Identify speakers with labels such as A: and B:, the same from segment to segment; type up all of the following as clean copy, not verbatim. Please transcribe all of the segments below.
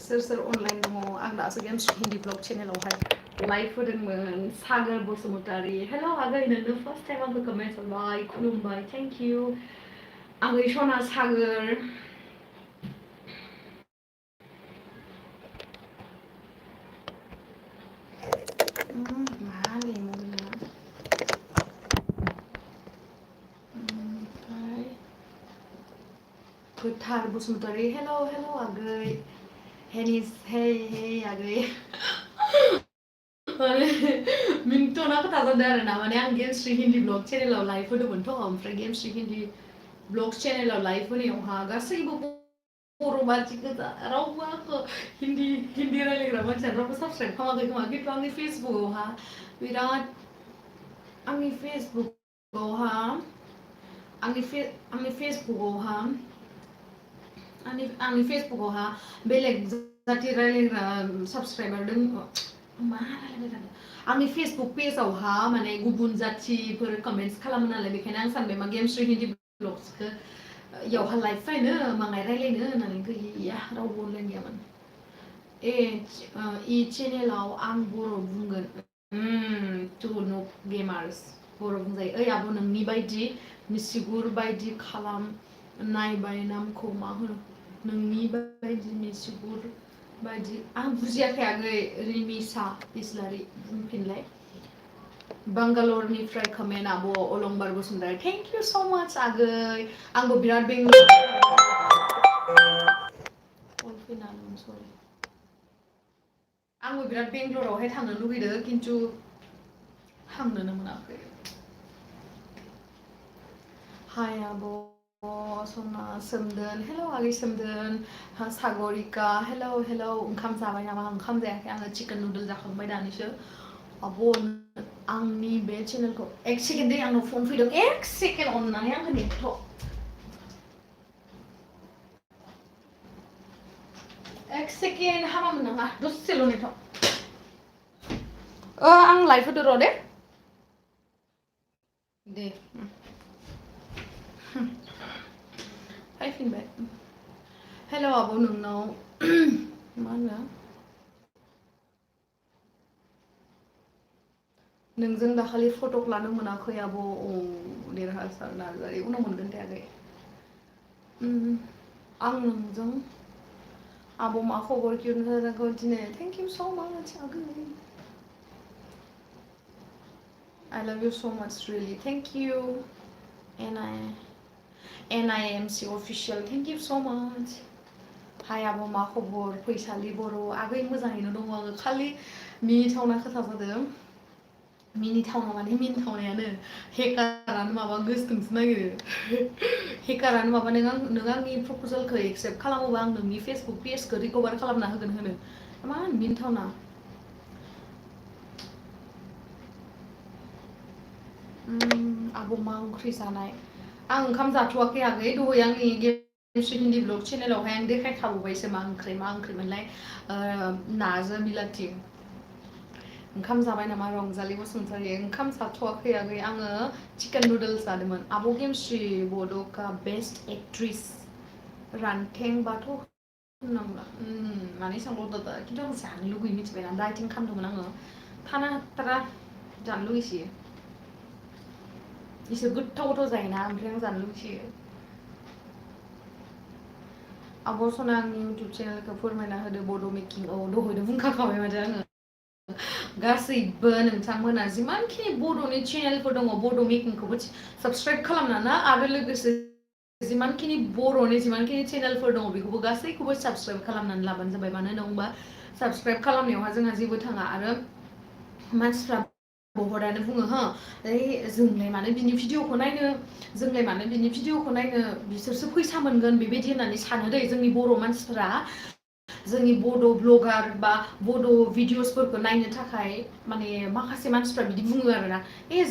A: सोर अनलाइन दङ आं दासो गेम्स हिन्दी ब्लग चेनेलावहाय लाइभ होदोंमोन सागर बसुमतारी हेल' आगै नोंनो फार्स्ट टाइम आंखौ कमेन्ट हरबाय खुलुमबाय थेंक इउ आगै सना सागर फोथार बसुमतारी हेल' आगै hey आगै मिन्टना खोथा जादों आरो ना माने आं गेमस्रि हिन्दी ब्लग चेनेलाव लाइभ होदोंमोनथ' ओमफ्राय गेमस्रि हिन्दी ब्लग चेनेलाव लाइभ होनायावहा गासैबो बर' मानसि गोजा रावबो आंखौ हिन्दी रायलायग्रा मानसिया रावबो साबस्क्राइब खालामाखै खोमा खिन्थु आंनि फेसबुकआवहा बिराद आंनि फेसबुकआवहा आंनि फेसबुकआवहा बेलेग जाति रायलायग्रा साबस्क्राइबार दं मा रायलायबाय थादों आंनि फेसबुक पेजावहा माने गुबुन जातिफोर कमेन्ट्स खालामो नालाय बेखायनो आं सानबाय मा गेमस्रि हिन्दी ब्लग्सखौ इयावहा लाइभ फायनो माङाय रायलायनो होननानै गैया रावबो अनलाइन गैयामोन इ चेनेलाव आं बर' बुंगोन टु नो गेमार्स बर' बुंजायो ओइ आब' नोंनि बायदि मिसिगुर बायदि खालाम नायबाय नामखौ मा होनो नोंनि बायदि मिसिगुर बायदि आं बुजियाखै आगै रिमिसा इस्लारि बुंफिनलाय बांगालरनिफ्राय कमेन्ट आब' अलंबार Basumatary thank you so' much आगै आंबो बिराद बेंगलरावहाय थांनो लुगैदों खिन्थु थांनोनो मोनाखै हाय आब' सना सोमदोन हेल' आगै सोमदोन सागरिका हेल' ओंखाम जाबाय नामा ओंखाम जायाखै आङो चिकेन नुडल जाखांबाय दानिसो आब' आंनि बे चेनेलखौ एक सेकेन्ड दै आंनाव फन फैदों एक सेकेन्ड अननानै आंखौ नेथ' एक सेकेन्ड हामामोन नामा दसेल' नेथ' आं लाइभ होदो र' दे फैफिनबाय हेल' आब' नोंनाव मा होनो नोंजों दाखालि फटक लानो मोनाखै आब' देरहासार नार्जारि उनाव मोनगोन दे आगै आं नोंजों आब' मा खबर किउट दिनै थेंक इउ स' माच आगै I love you so much really thank you NIMC official thank you so much हाय आब' मा खबर फैसालि बर' आगै मोजाङैनो दङ आङो खालि मिनिथावना खोथा जादों मिनिथावना माने मिनिथावनायानो हेकारानो माबा गोसोथोंसो नागिरो हेकारानो माबा नों आंनि प्रप'जालखौ एक्सेप्ट खालामोबा आं नोंनि फेसबुक पेजखौ रिकभार खालामना होगोन होनो मा मिनिथावना आब' मा ओंख्रि जानाय आं ओंखाम जाथ'वाखै आगै दहाय आंनि गेमस्रि हिन्दी ब्लग चेनेलावहाय आं देखायखाबोबायसो मा ओंख्रिमोनलाय नाजों बिलाथि ओंखाम जाबाय नामा रंजालि बसुमतारी ओंखाम जाथ'वाखै आगै आङो चिकेन नुडल्स जादोंमोन आब' गेमस्रि बड'का बेस्ट एक्ट्रिस रान्थेंबाथ' होननांला माने सांगौ दा खिन्थु आं जानो लुगैयो मिथिबायना डाइटिं खालामदोंमोन आङो थानो हाथारा जानो लुगैसोयो इसोर गोथाव जायोना ओमफ्राय आं जानो लुगैयो आब' सना आंनि इउटुब चेनेलखौ फोरमायना होदो बड' मेकिं दहायनो बुंखाबाय माथो आङो गासैबो नोंथांमोना जिमानखिनि बड'नि चेनेलफोर दङ बड' मेकिंखौबो साबस्क्राइब खालामना आरो लोगोसे जिमानखिनि बर'नि जिमानखिनि चेनेलफोर दङ बेखौबो गासैखौबो साबस्क्राइब खालामनानै लाबानो जाबाय मानो होनोबा साबस्क्राइब खालामनायावहा जोंहा जेबो थाङा आरो मानसिफ्रा बहुतानो बुङो जोंलाय मानो बिनि भिडिअखौ नायनो बिसोरसो फैसा मोनगोन बेबायदि होननानै सानो दै जोंनि बर' मानसिफोरा जोंनि बड' ब्लगार बा बड' भिडिअसफोरखौ नायनो थाखाय माने माखासे मानसिफ्रा बिदि बुङो आरोना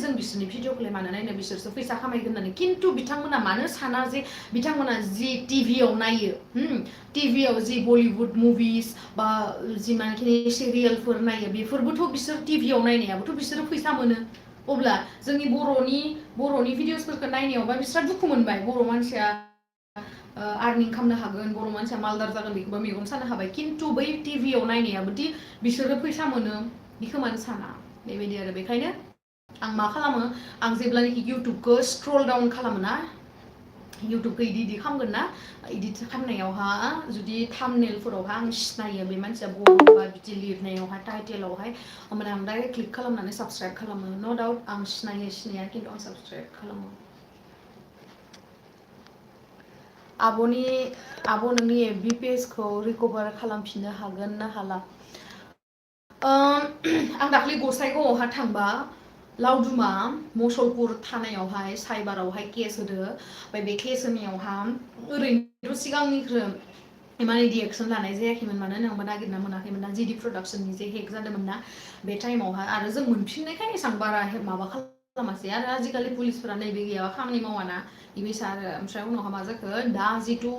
A: जों बिसोरनि भिडिअखौलाय मानो नायनो बिसोरसो फैसा खामायगोन होननानै खिन्थु बिथांमोना मानो साना जे बिथांमोना जि टिभियाव नायो टिभियाव जि बलिउड मुभिस बा जिमानखिनि सिरियालफोर नायो बेफोरबोथ' बिसोर टिभियाव नायनायाबोथ' बिसोरो फैसा मोनो अब्ला जोंनि बर'नि भिडिअसफोरखौ नायनायावबा बिस्रा दुखु मोनबाय बर' मानसिया आर्निं खालामनो हागोन बर' मानसिया मालदार जागोन बेखौबा मेगन सानो हाबाय खिन्थु बै टिभियाव नायनायाबोदि बिसोरो फैसा मोनो बेखौ मानो साना बेबायदि आरो बेखायनो आं मा खालामो आं जेब्लानाखि इउटुबखौ स्क्रल डाउन खालामो ना इउटुबखौ इदि खालामगोन ना इदिट खालामनायावहा जुदि थामनेलफोरावहा आं सिनायो बे मानसिया बर' बा बिदि लिरनायावहाय टाइटेलावहाय होमबाना आं डाइरेक्ट क्लिक खालामनानै साबस्क्राइब खालामो न' डाउट आं सिनायो सिनाया खिन्थु आं साबस्क्राइब खालामो आब' नोंनि एफबि पेजखौ रिकभार खालामफिननो हागोन ना हाला आं दाख्लै गसाइगावआवहा थांबा लावदुमा मसलपुर थानायावहाय साइबारावहाय केस होदो ओमफ्राय बे केस होनायावहा ओरैनोथ' सिगांनिख्रुइ इमान इदि एक्सन लानाय जायाखैमोन मानो होनोबा नागिरना मोनाखैमोन ना जिडि प्रडाक्सननि जे हेक जादोंमोन ना बे टाइमावहा आरो जों मोनफिननायखाय एसेबां बारा माबा खालामासै आरो आजिखालि पुलिसफोरा नैबे गैयाबा खामानि मावाना बेबायसा आरो ओमफ्राय उनावहा मा जाखो दा जिथु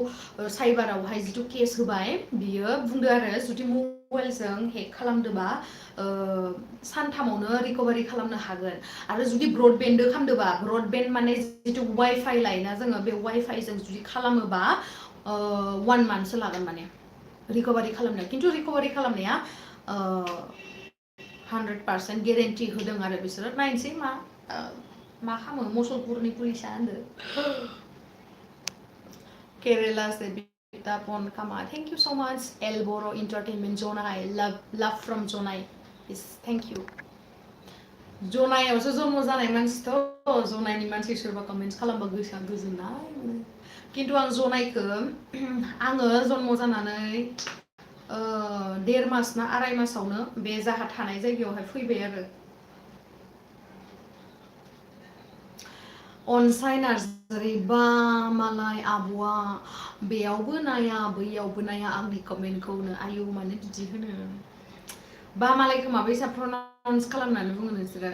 A: साइबारावहाय जिथु केस होबाय बियो बुंदो आरो जुदि मबाइलजों हेक खालामदोबा सानथामावनो रिकभारि खालामनो हागोन आरो जुदि ब्रडबेन्डजों खालामदोबा ब्रडबेन्ड माने जिथु वाइफाइ लायोना जोङो बे वाइफाइजों जुदि खालामोबा 1 मान्थसो लागोन माने रिकभारि खालामनो खिन्थु रिकभारि खालामनाया 100% गेरेन्टि होदों आरो बिसोरो नायनोसै मा खालामो मसलपुरनि पुलिसा होनदो केरेला से Tapon Kama. Thank you so much. El Boro Entertainment Jonai. Love from Jonai. Yes, thank you. जनायावसो जन्म जानाय मानसिथ' जनायनि मानसि सोरबा कमेन्ट्स खालामबा गोसोआ गोजोननाय मोनो खिन्थु आं जनायखौ आङो जन्म जानानै 1.5 मास ना 2.5 मासावनो बे जाहा थानाय जायगायावहाय फैबाय आरो अनसाय नार्जारि बा मालाय आब'आ बेयावबो नाया बैयावबो नाया आंनि कमेन्टखौनो आयौ मानो बिदि होनो बा मालायखौ माबायसा प्रनाउन्स खालामनानै बुङो नोंसोरो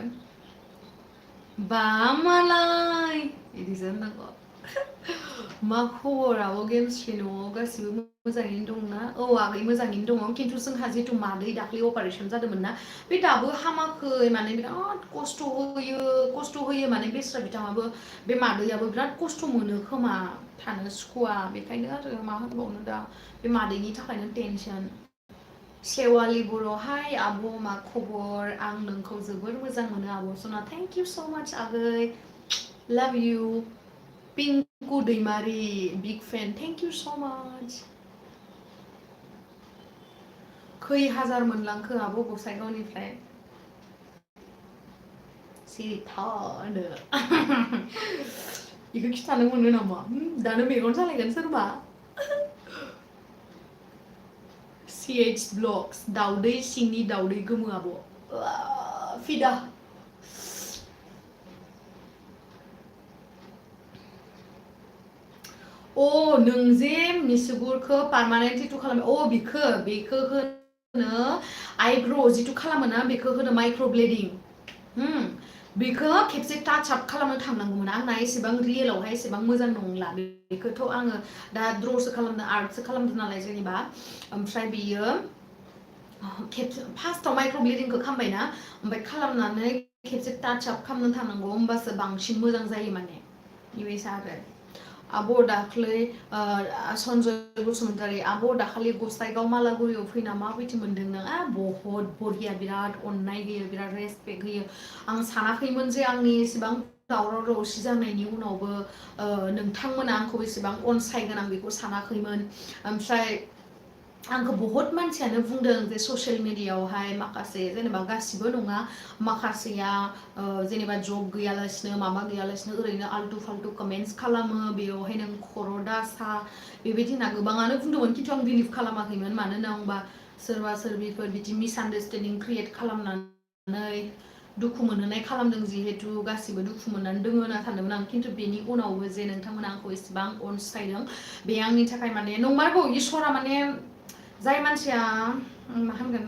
A: बा मालाय बिदिसो होननांगौ मा खबर आब' गेमस्रि न'आव गासिबो मोजाङैनो दंना औ आगै मोजाङैनो दङ खिन्थु जोंहा जिथु मादै दाख्लै अपारेसन जादोंमोन ना बे दाबो हामाखै माने बिराद खस्थ' होयो माने बेस्रा बिथाङाबो बे मादैयाबो बिराद खस्थ' मोनो खोमा थानो सुखुवा बेखायनो आरो मा होनबावनो दा बे मादैनि थाखायनो टेनसन सेवालि बर' हाय आब' मा खबर आं नोंखौ जोबोर मोजां मोनो आब' सना थेंक इउ स' माच आगै लाभ इउ पिंकु दैमारि big fan thank you so' much खै हाजार मोनलांखो आब' गसाइगावनिफ्राय सिरिथानो बेखौ खिथानो मोनो नामा दानो मेगन सालायगोन सोरबा CH ब्लग्स दाउदै सिंनि दाउदै गोमो आब' फिदा नों जे मिसुगुरखौ पार्मानेन्ट जिथु खालामो बेखौ होनो आइब्र' जिथु खालामो ना बेखौ होनो माइक्र'ब्लेडिं बेखौ खेबसे टाच आप खालामनो थांनांगौमोन आंना एसेबां रियेलावहाय एसेबां मोजां नंला बेखौथ' आङो दा ड्र'सो खालामदों आर्टसो खालामदों नालाय जेनेबा ओमफ्राय बियो खेबसे फार्स्टआव माइक्र'ब्लेडिंखौ खालामबायना ओमफ्राय खालामनानै खेबसे टाच आप खालामनो थांनांगौ होमबासो बांसिन मोजां जायो माने बेबायसा आरो आब' दाख्लै सन्जय बसुमतारी आब' दाखालि गसाइगाव मालागुरियाव फैना माबायदि मोन्दों नों बहुत बरिया बिराद अननाय होयो बिराद रेसपेक्ट होयो आं सानाखैमोन जे आंनि एसेबां दावराव दावसि जानायनि उनावबो नोंथांमोना आंखौ एसेबां अनसायगोन आं बेखौ सानाखैमोन ओमफ्राय आंखौ बहुत मानसियानो बुंदों जे ससियेल मिडियायावहाय माखासे जेनेबा गासिबो नङा माखासेया जेनेबा जब गैयालासिनो माबा गैयालासिनो ओरैनो आल्टु फाल्टु कमेन्ट्स खालामो बेयावहाय नों खर' दासा बेबायदि होनना गोबाङानो बुंदोंमोन खिन्थु आं बिलिभ खालामाखैमोन मानो होनना बुंबा सोरबा सोरबिफोर बिदि मिसआन्डारस्टेन्डिं क्रियेट खालामनानै दुखु मोनहोनाय खालामदों जिहेतु गासिबो दुखु मोननानै दोङो होनना सानदोंमोन आं खिन्थु बेनि उनावबो जे नोंथांमोना आंखौ एसेबां अनसायदों बे आंनि थाखाय माने नंमारगौ इसोरा माने जाय मानसिया मा होनगोन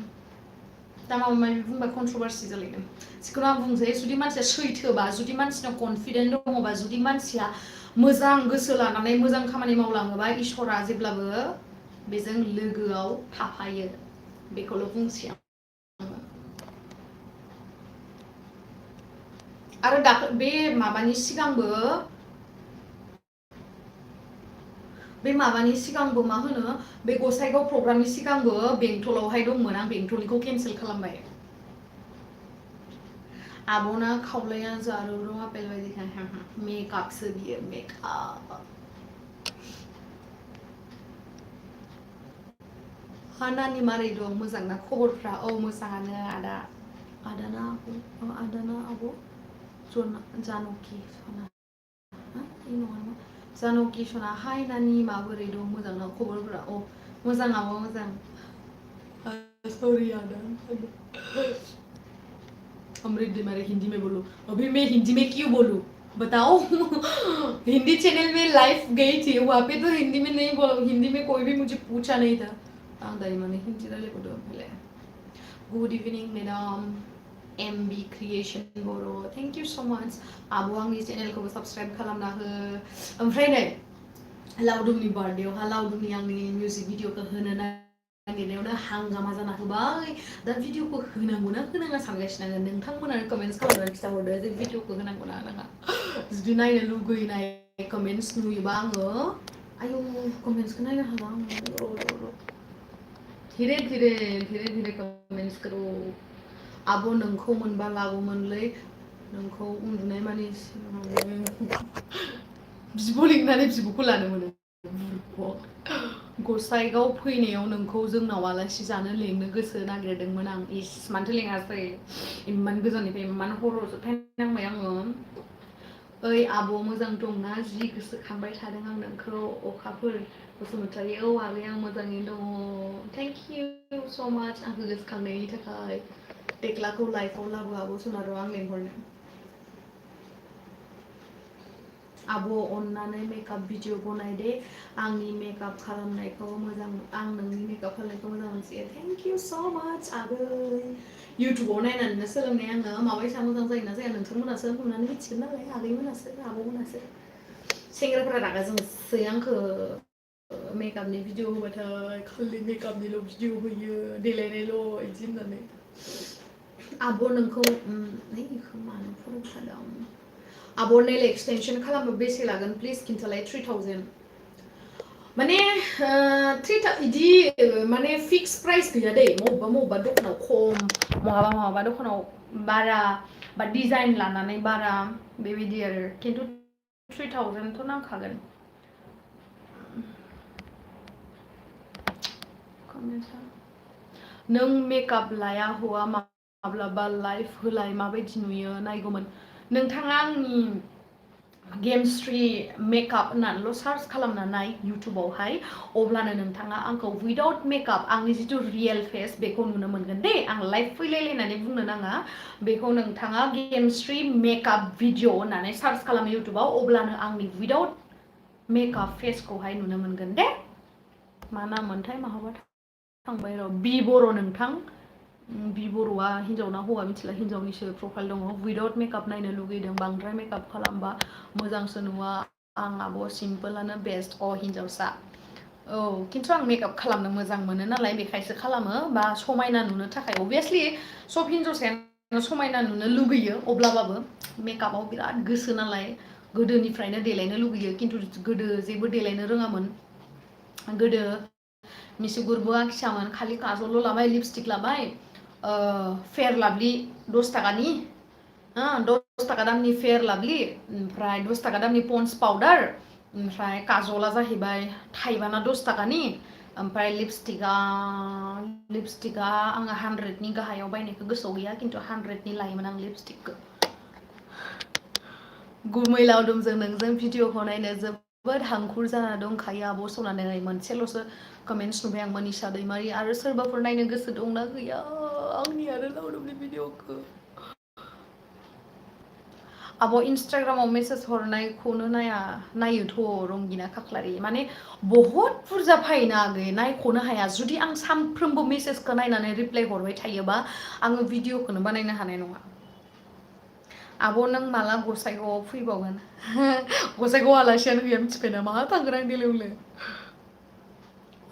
A: दा माबा माबि बुंबा कन्ट्रभार्सि जालायगोन जिखुनु आं बुंसै जुदि मानसिया सैथोबा जुदि मानसिनाव कनफिडेन्ट दङबा जुदि मानसिया मोजां गोसो लानानै मोजां खामानि मावलाङोबा इसोरा जेब्लाबो बेजों लोगोआव थाफायो बेखौल' बुंसै आं आरो बे माबानि सिगांबो बे माबानि सिगांबो मा होनो बे गसाइगाव प्रग्रामनि सिगांबो बेंटलावहाय दंमोन आं बेंटलनिखौ केन्सेल खालामबाय आब'ना खावलाया जारौ आपेल बायदिखाय मेकआपसो बियो मेकआप हानानि मारै दं मोजां ना खबरफ्रा मोजाङानो आदाना आब' जानकि सना जानकि सना हाय नानि माबोरै दं मोजां ना खबरफ्रा मोजां आब' मोजां सॉरी आदा अमृत मारे हिंदी में बोलो अभी मैं हिंदी में क्यों बोलूं बताओ हिंदी चैनल में लाइव गई थी वहाँ पे तो हिंदी में नहीं बोला हिंदी में कोई भी मुझे पूछा नहीं था दाई माने हिंदी रायलायबोदों good evening madam MB creation Boro' thank you so much आब' आंनि चेनेलखौबो साबस्क्राइब खालामना हो ओमफ्राय नै लावदुमनि बार्थडेआवहा लावदुमनि आंनि मिउजिक भिडिअखौ होनो नागिरनायावनो हांगामा जाना होबाय दा भिडिअखौ होनांगौना होनाङा सानगासिनो आङो नोंथांमोनानो कमेन्ट्स खालामनानै खिथाहरदो जे भिडिअखौ होनांगौना होनाङा जुदि नायनो लुगैनाय कमेन्ट्स नुयोबा आङो आयौ कमेन्ट्सखौ नायनो हाला आङो धीरे धीरे धीरे धीरे कमेन्ट्स करो आब' नोंखौ मोनबा लागौमोनलै नोंखौ उन्दुनाय मानि बिब' लिंनानै बिब'खौ लानो मोनो गसाइगाव फैनायाव नोंखौ जोंनाव आलासि जानो लेंनो गोसो नागिरदोंमोन आं इस मानोथो लेङासै इमान गोजाननिफ्राय इमान हरावसो फैनांबाय आङो ओइ आब' मोजां दंना जि गोसोखांबाय थादों आं नोंखौ अखाफोर बसुमतारी आगै आं मोजाङैनो दङ थेंक इउ स' माच आंखौ गोसोखांनायनि थाखाय टेक्लाखौ लाइफआव लाबो आब' सनार आं लेंहरनो आब' अननानै मेकआप भिडिअ बनाय दे आंनि मेकआप खालामनायखौ मोजां आं नोंनि मेकआप खालामनायखौ मोजां मोनसियो थेंक इउ स' माच आगै इउटुबाव नायनानैनो सोलोंनाय आङो माबायसा मोजां जायोना जाया नोंथांमोनासो नुनानै मिथिगोन नालाय आगैमोनासो आब'मोनासो सेंग्राफोरा रागा जोंसै आंखौ मेकआपनि भिडिअ होबाथाय खालि मेकआपनिल' भिडिअ होयो देलायनायल' बिदि होननानै आब' नोंखौ बेखौ मानो फरायखादों आब' नेल एक्सटेनसन खालामनो बेसे लागोन प्लिज खिन्थालाय 3000 माने बिदि माने फिक्स प्राइस गैया दै मबेबा दखानाव खम महाबा दखानाव बारा बा डिजाइन लानानै बारा बेबायदि आरो खिन्थु 3000थ' नांखागोन नों मेकआप लाया हौवा माब्लाबा लाइफ होलाय माबायदि नुयो नायगौमोन नोंथाङा आंनि गेमस्ट्रि मेकआप होननानैल' सार्च खालामना नाय इउटुबावहाय अब्लानो नोंथाङा आंखौ उइदाउट मेकआप आंनि जिथु रियेल फेस बेखौ नुनो मोनगोन दे आं लाइभ फैलायलायनानै बुंनो नाङा बेखौ नोंथाङा गेमस्ट्रि मेकआप भिडिअ होननानै सार्च खालामो इउटुबाव अब्लानो आंनि उइदाउट मेकआप फेसखौहाय नुनो मोनगोन दे मा नाम मोनथाय माहाबा थांबाय र' बि बर' नोंथां बि बर'आ हिन्जावना हौवा मिथिला हिन्जावनिसो प्रफाइल दङ उइदाउट मेकआप नायनो लुगैदों बांद्राय मेकआप खालामबा मोजांसो नुवा आं आब' सिम्पोलानो बेस्ट हिन्जावसा औ खिन्थु आं मेकआप खालामनो मोजां मोनो नालाय बेखायसो खालामो बा समायना नुनो थाखाय अभियासलि सब हिन्जावसायानो समायना नुनो लुगैयो अब्लाबाबो मेकआपाव बिराद गोसो नालाय गोदोनिफ्रायनो देलायनो लुगैयो खिन्थु गोदो जेबो देलायनो रोङामोन गोदो मिसुगुरबो आखियामोन खालि काजलल' लाबाय लिपस्टिक लाबाय फेयार लाभलि 10 थाखानि 10 थाखा दामनि फेयार लाभलि ओमफ्राय 10 थाखा दामनि पन्स पाउडार ओमफ्राय काजला जाहैबाय थाइबाना 10 थाखानि ओमफ्राय लिपस्टिकआ आङो 100नि गाहायाव बायनायखौ गोसोआव गैया खिन्थु 100नि लायोमोन आं लिपस्टिकखौ गुमै लावदुमजों नोंजों भिडिअखौ नायनो जोबोद हांखुर जाना दंखायो आब' सनानै मोनसेल'सो कमेन्ट्स नुबाय आं मनिषा दैमारि आरो सोरबाफोर नायनो गोसो दंना गैया आंनि आरो लावदुमनि भिडिअखौ आब' इन्सटाग्रामाव मेसेज हरनायखौनो नायोथ' रंगिना खाख्लारि माने बहुत बुरजा फायोना आगै नायख'नो हाया जुदि आं सानफ्रोमबो मेसेजखौ नायनानै रिप्लाय हरबाय थायोबा आङो भिडिअखौनो बानायनो हानाय नङा आब' नों माला गसाइगावआव फैबावगोन गसाइगाव आलासियानो गैया मिथिबायना माहा थांगोन आं देलायवलाय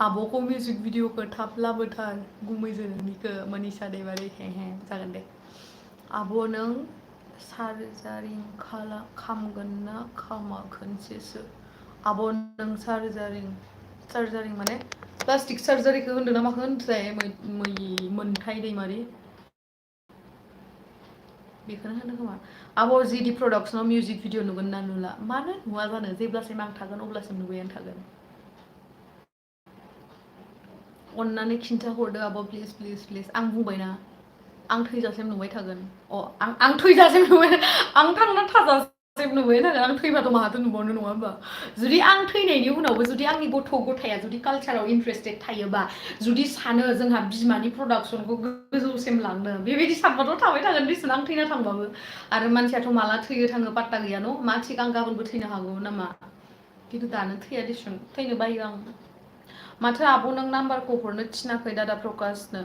A: आब'खौ मिउजिक भिडिअखौ थाब लाबोथार गुमैजों नोंनिखौ मनिषा दैमारि हे जागोन दे आब' नों सार्जारिं खामगोन ना खामा खनसेसो आब' नों सार्जारिं माने प्लास्टिक सार्जारिखौ होनदों ना माखौ होनदोंथाय मोनथाय दैमारि बेखौनो होनो खोमा आब' जिडि प्रडाक्सनाव मिउजिक भिडिअ नुगोन ना नुला मानो नुवा जानो जेब्लासिम आं थागोन अब्लासिम नुबायानो थागोन अन्नानै खिन्थाहरदो आब' प्लिज आं बुंबायना आं थैजासिम नुबाय थागोन आं थैजासिम नुबाय आं थांना थाजासिम नुबाय थागोन आं थैबाथ' माहाथो नुबावनो नङा होमबा जुदि आं थैनायनि उनावबो जुदि आंनि गथ' गथाया जुदि कालचाराव इन्ट्रेस्टेड थायोबा जुदि सानो जोंहा बिमानि प्रडाक्सनखौ गोजौसिम लांनो बेबायदि सानबाथ' थाबाय थागोन दिसुन आं थैना थांबाबो आरो मानसियाथ' माला थैयो थाङो पात्ता गैया न' मा थिग आं गाबोनबो थैनो हागौ नामा खिन्थु दानो थैया दिसुन थैनो बायो आं माथो आब' नों नाम्बारखौ हरनो थिनाखै दादा प्रकासनो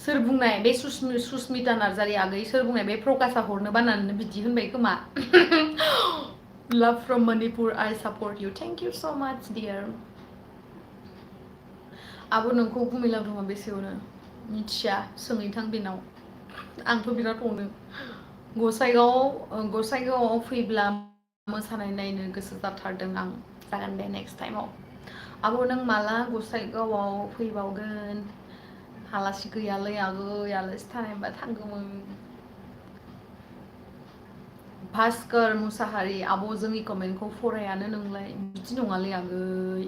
A: सोर बुंनाय बे सुसमिता नार्जारि आगै सोर बुंनाय बे प्रकाशआ हरनो बानानैनो बिदि होनबाय खोमा लाभ from Manipur I support you thank you so' much dear आब' नोंखौ गुमैलाव दङ बेसेयावनो मिथिया सोंहैथां बेनाव आंथ' बिराद अनो गसाइगावआव फैब्ला मोसानाय नायनो गोसो जाथारदों आं जागोन दे नेक्स्ट टाइमाव आब' नों माला गसाइगावआव फैबावगोन आलासि गैयालै आगै आलासि थानायबा थांगौमोन भास्कर मुसाहारि आब' जोंनि कमेन्टखौ फरायानो नोंलाय बिदि नङालै आगै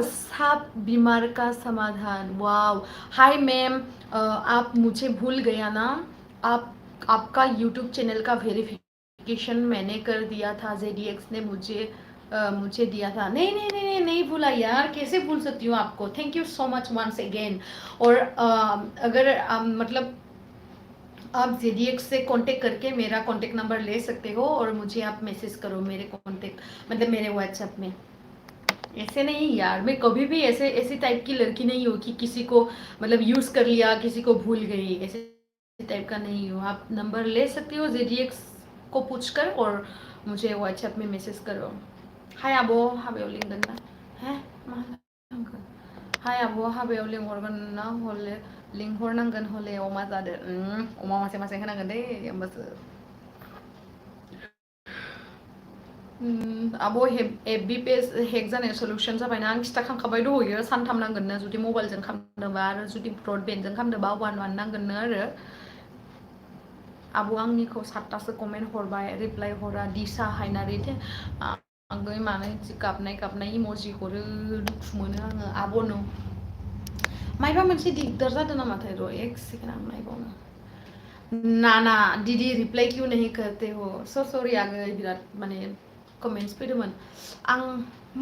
A: सात बीमार का समाधान वाव हाय मैम आप मुझे भूल गया ना आप आपका यूट्यूब चैनल का वेरिफिकेशन मैंने कर दिया था जेडीएक्स ने मुझे दिया था नहीं भूला यार कैसे भूल सकती हूँ आपको thank you so much once again और अगर मतलब आप जेडीएक्स से कांटेक्ट करके मेरा कांटेक्ट नंबर ले सकते हो और मुझे आप मैसेज करो मेरे कांटेक्ट मतलब मेरे व्हाट्सएप में ऐसे नहीं यार मैं कभी भी ऐसी टाइप की लड़की नहीं हूँ कि किसी को मतलब यूज कर लिया किसी को भूल गई ऐसे टाइप का नहीं हूँ आप नंबर ले सकती हो जेडीएक्स को पूछकर और मुझे व्हाट्सएप में मैसेज करो हाय आब' हाबायाव लिंगोन ना हे मा लांखो हाय आब' हाबायाव लिंहरगोन ना हले लिंहरनांगोन हले अमा जादो अमा मासे मासे होनांगोन दे होमबासो आब' एफबि पेज हेक जानाय सल्युसन जाबायना आं खिथाखांखाबाय दहयो सानथाम नांगोननो जुदि मबाइलजों खालामदोंबा आरो जुदि ब्रडबेन्डजों खालामदोंबा 1 नांगोननो आरो आब' आंनिखौ 7तासो कमेन्ट हरबाय रिप्लाइ हरा दिसा हायनारि आंगै मानो गाबनाय इम'जि हरो दुखु मोनो आङो आब'नो मायबा मोनसे दिगदार जादों नामाथाय र' एक सेकेन्ड आं नायबावनो ना दीदी रिप्लाई क्यों नहीं करते हो सरि आगै बिराद माने कमेन्ट्स फैदोंमोन आं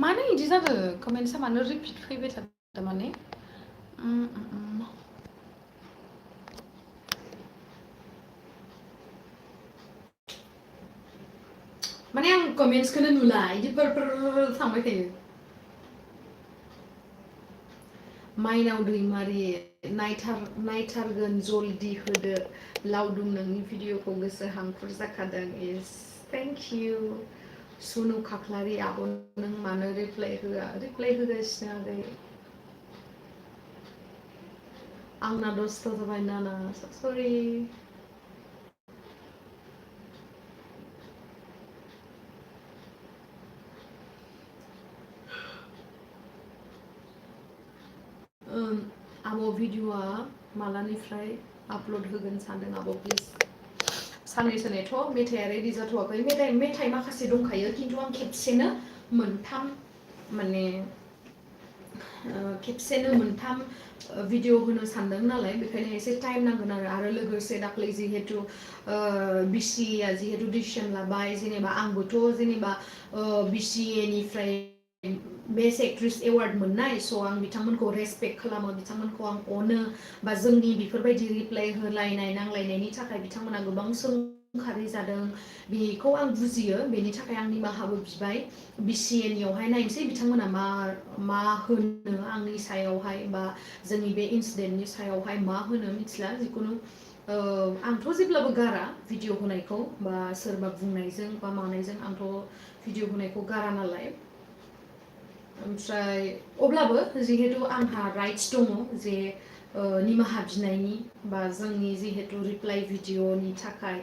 A: मानो इदि जादों कमेन्ट्सआ मानो रिपिट फैबाय थादों माने माने आं कमेन्ट्सखौनो नुला इदि थांबाय थायो माइनाव दैमारि नायथारगोन जल्दी होदो लावदुम नोंनि भिडिअखौ गोसो हांखुर जाखादों इस थेंक इउ सुनु खाख्लारि आब' नों मानो रिप्लाइ होआ रिप्लाइ होगासिनो आगै आंना 10ता जाबाय नाना सरि आब' भिडिअआ मालानिफ्राय आपल'ड होगोन सानदों आब' प्लिज साननैसो नेथ' मेथाइआ रेडि जाथ'वाखै मेथाइ माखासे दंखायो खिन्थु आं खेबसेनो मोनथाम माने खेबसेनो मोनथाम भिडिअ होनो सानदों नालाय बेखायनो एसे टाइम नांगोन आरो लोगोसे दाख्लै जिहेतु बिसिएआ जिहेतु डिसिसन लाबाय जेनेबा आंबोथ' जेनेबा बिसिएनिफ्राय बेस्ट एक्ट्रेस एवार्ड मोननाय स' आं बिथांमोनखौ रेसपेक्ट खालामो बिथांमोनखौ आं अनो बा जोंनि बेफोरबायदि रिप्लाइ होलायनाय नांलायनायनि थाखाय बिथांमोना गोबां सोंखारि जादों बेखौ आं बुजियो बेनि थाखाय आं निमाहाबो बिबाय बिसिएनियावहाय नायनोसै बिथांमोना मा होनो आंनि सायावहाय बा जोंनि बे इन्सिडेन्टनि सायावहाय मा होनो मिथिला जिखुनु आंथ' जेब्लाबो गारा भिडिअ होनायखौ बा सोरबा बुंनायजों बा मानायजों आंथ' भिडिअ होनायखौ गारा नालाय ओमफ्राय अब्लाबो जिहेतु आंहा राइट्स दङ जे निमाहा बिनायनि बा जोंनि जिहेतु रिप्लाइ भिडिअनि थाखाय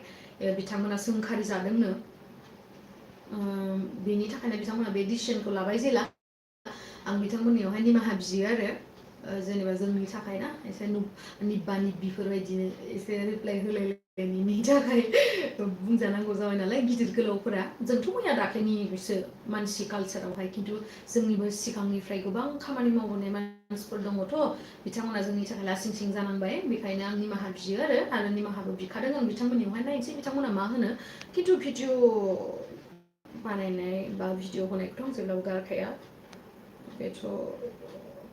A: बिथांमोना सोंखारि जादोंनो बेनि थाखायनो बिथांमोना बे डिसिसनखौ लाबाय जेला आं बिथांमोननियावहाय निमाहा बियो आरो जेनेबा जोंनि थाखाय ना एसे निब्बा निब्बिफोरबायदिनो एसे रिप्लाइ होलायलायनायनि थाखाय बुंजानांगौ जाबाय नालाय गिदिर गोलावफोरा जोंथ' मैया दाख्लैनिसो मानसि कालसारावहाय खिन्थु जोंनिबो सिगांनिफ्राय गोबां खामानि मावबोनाय मानसिफोर दङथ' बिथांमोना जोंनि थाखाय लासिं सिं जानांबाय बेखायनो आं निमाहा बियो आरो निमाहाबो बिखादों आं बिथांमोननियावहाय नायनोसै बिथांमोना मा होनो खिन्थु भिडिअ बानायनाय बा भिडिअ होनायखौथ' आं जेब्लाबो गारखाया बेथ'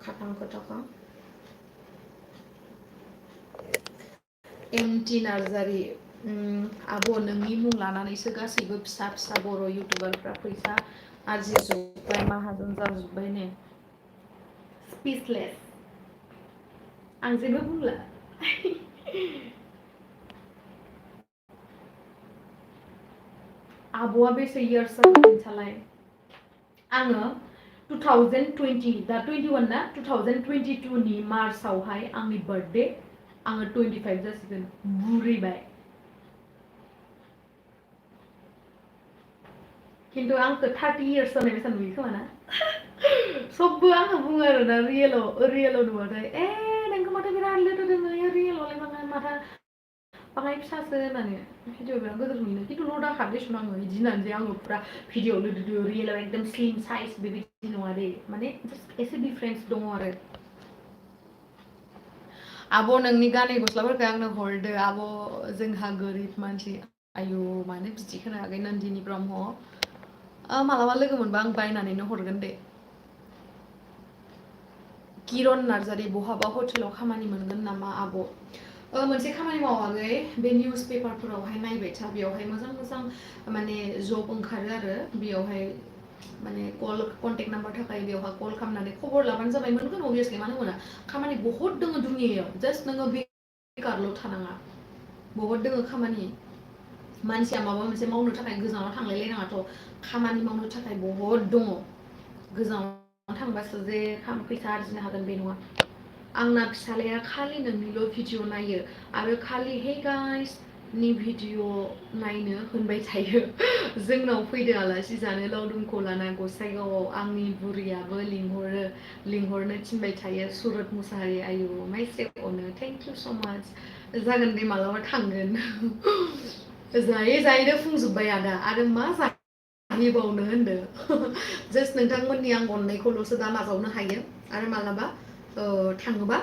A: खाथां खोथाखा एमटि नार्जारि आब' नोंनि मुं लानानैसो गासैबो फिसा फिसा बर' इउटुबारफ्रा फैसा आरजिजोब्बाय माहाजोन जाजोब्बाय ने स्पिचलेस आं जेबो बुंला आब'आ बेसे इयार्स जाखोसालाय आङो 2020 दा 21 ना 2022 नि मार्चआवहाय आंनि बार्थडे आङो 25 जासिगोन बुरिबाय खिन्थु आंखौ 30 इयार्स जानाय बेसा नुयो खोमा ना सबबो आंखौ बुङो आरोना रियेलाव नुबाथाय नोंखौ माथो बिराद लोटो दोङो रियेलावलाय माथो बाङाय फिसासो होननानै भिडिअ बिराद गोदोर नुयो खिन्थु लदा खारदैसुन आङो बिदि होननानै जे आङो पुरा भिडिअ लोदो रियेलाव एकदम स्लिम साइज बेबायदि नङा दे माने एसे डिफारेन्स दङ आरो आब' नोंनि गानै गस्लाफोरखौ आंनो हरदो आब' जोंहा गोरिब मानसि आयु मानो बिदि खोनायाखै नन्दिनि ब्रह्म मालाबा लोगो मोनबा आं बायनानैनो हरगोन दे किरन नार्जारि बहाबा हटेलाव खामानि मोनगोन नामा आब' मोनसे खामानि मावाखै बे निउस पेपारफोरावहाय नायबाय था बेयावहाय मोजां मोजां माने जब ओंखारो आरो बेयावहाय माने कन्टेक्ट नाम्बार थाखाय बेवहाय कल खालामनानै खबर लाबानो जाबाय मोनगोन अभियासलि मानो मोना खामानि बहुत दङ दुनियायाव जास्ट नोङो बेकारल' थानाङा बहुत दङ खामानि मानसिया माबा मोनसे मावनो थाखाय गोजानाव थांलायलायनाङाथ' खामानि मावनो थाखाय बहुत दङ गोजानाव थांबासो जे फैसा आरजिनो हागोन बे नङा आंना फिसालाया खालि नोंनिल' भिडिअ नायो आरो खालि हे गाइस नि भिडिअ नायनो होनबाय थायो जोंनाव फैदो आलासि जानो लावदुमखौ लाना गसाइगावआव आंनि बुरियाबो लिंहरनो थिनबाय थायो सुरत मुसाहारि आयु माइसे अनो थेंक इउ स' माच जागोन दे मालाबा थांगोन जायै जायैनो फुंजोब्बाय आदा आरो मा जाहैबावनो होनदों जास्ट नोंथांमोननि आं अननायखौल'सो दा नाजावनो हायो आरो मालाबा थाङोबा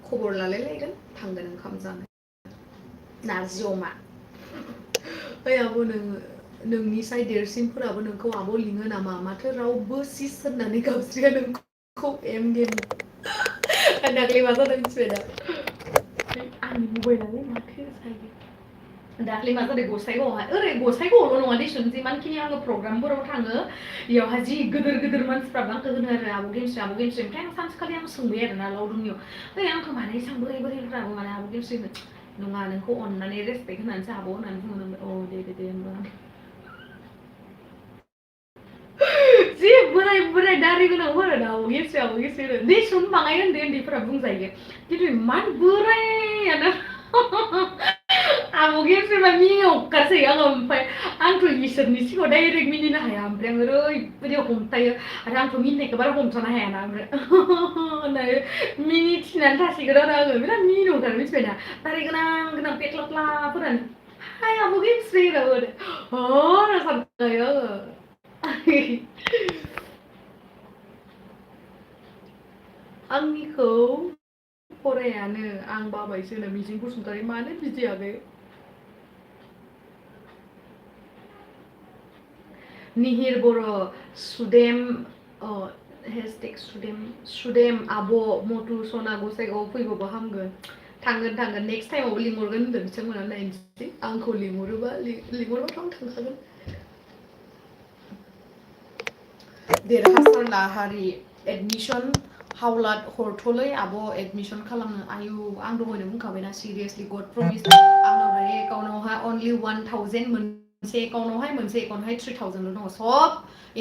A: खबर लालायलायगोन थांगोन ओंखाम जानो नारजि अमा ओइ आब' नोंनि साय देरसिनफोराबो नोंखौ आब' लिङो नामा माथो रावबो सिस होननानै गाबज्रिया नोंखौ एम गेम दाख्लै मा जादों मिथिबाय दा आंनि मबाइलालाय माथो जायो दाख्लै मा जादों गसाइगावआवहाय गसाइगावआवल' नङा देसुन जिमानखिनि आङो प्रग्रामफोराव थाङो बेयावहाय जि गिदिर मानसिफ्राबो आंखौ होनो आरो आब' गेमस्रि ओमफ्राय आं सानसेखालि आं सोंबाय आरोना लावदुमनियाव आंखौ मानो एसां बोरायफोराबो माने आब' गेमस्रि नङा नोंखौ अननानै रेसपेक्ट होनानैसो आब' होननानै बुङो दे होनबा जि बोराय दारि गोनांफोरानो आब' गेमस्रि देसुन बाङाय उन्दैफोरा बुंजायो खिन्थु इमान बोरायानो आब' गेमस्रिबा मिनिहरखासै आङो ओमफ्राय आंथ' इसोरनि सिगाङाव डाइरेक्ट मिनिनो हाया ओमफ्राय आं ओरैबायदि हमथायो आरो आंथ' मिनिनायखौ बारा हमथानो हायाना ओमफ्राय होननानै मिनिथिनानै थासिगोन आरो आङो बिराद मिनिहरथारो मिथिबायना दारि गोनां पेख्लाफ्लाफोरानो हाय आब' गेमस्रि होनना होनो सानखायो आङो आंनिखौ फरायानो आं बाबायसो मिजिं बसुमतारी मानो बिदि आगै निहिर बर' सुदेम हेशटेग सुदेम आब' मटु सना गसाइगाव फैबाबो हामगोन थांगोन नेक्स्ट टाइमावबो लिंहरगोन होनदों बिथांमोना नायनोसै आंखौ लिंहरबाथ' आं थांखागोन देरहासार लाहारि एडमिसन हावलाद हरथ'लै आब' एडमिसन खालामनो आयु आं दहायनो बुंखाबायना सिरियासलि गड प्रमिस आंनाव दायो एकाउन्टावहाय अनलि 1000 मोनसे एकाउन्टावहाय 3000ल' दङ सब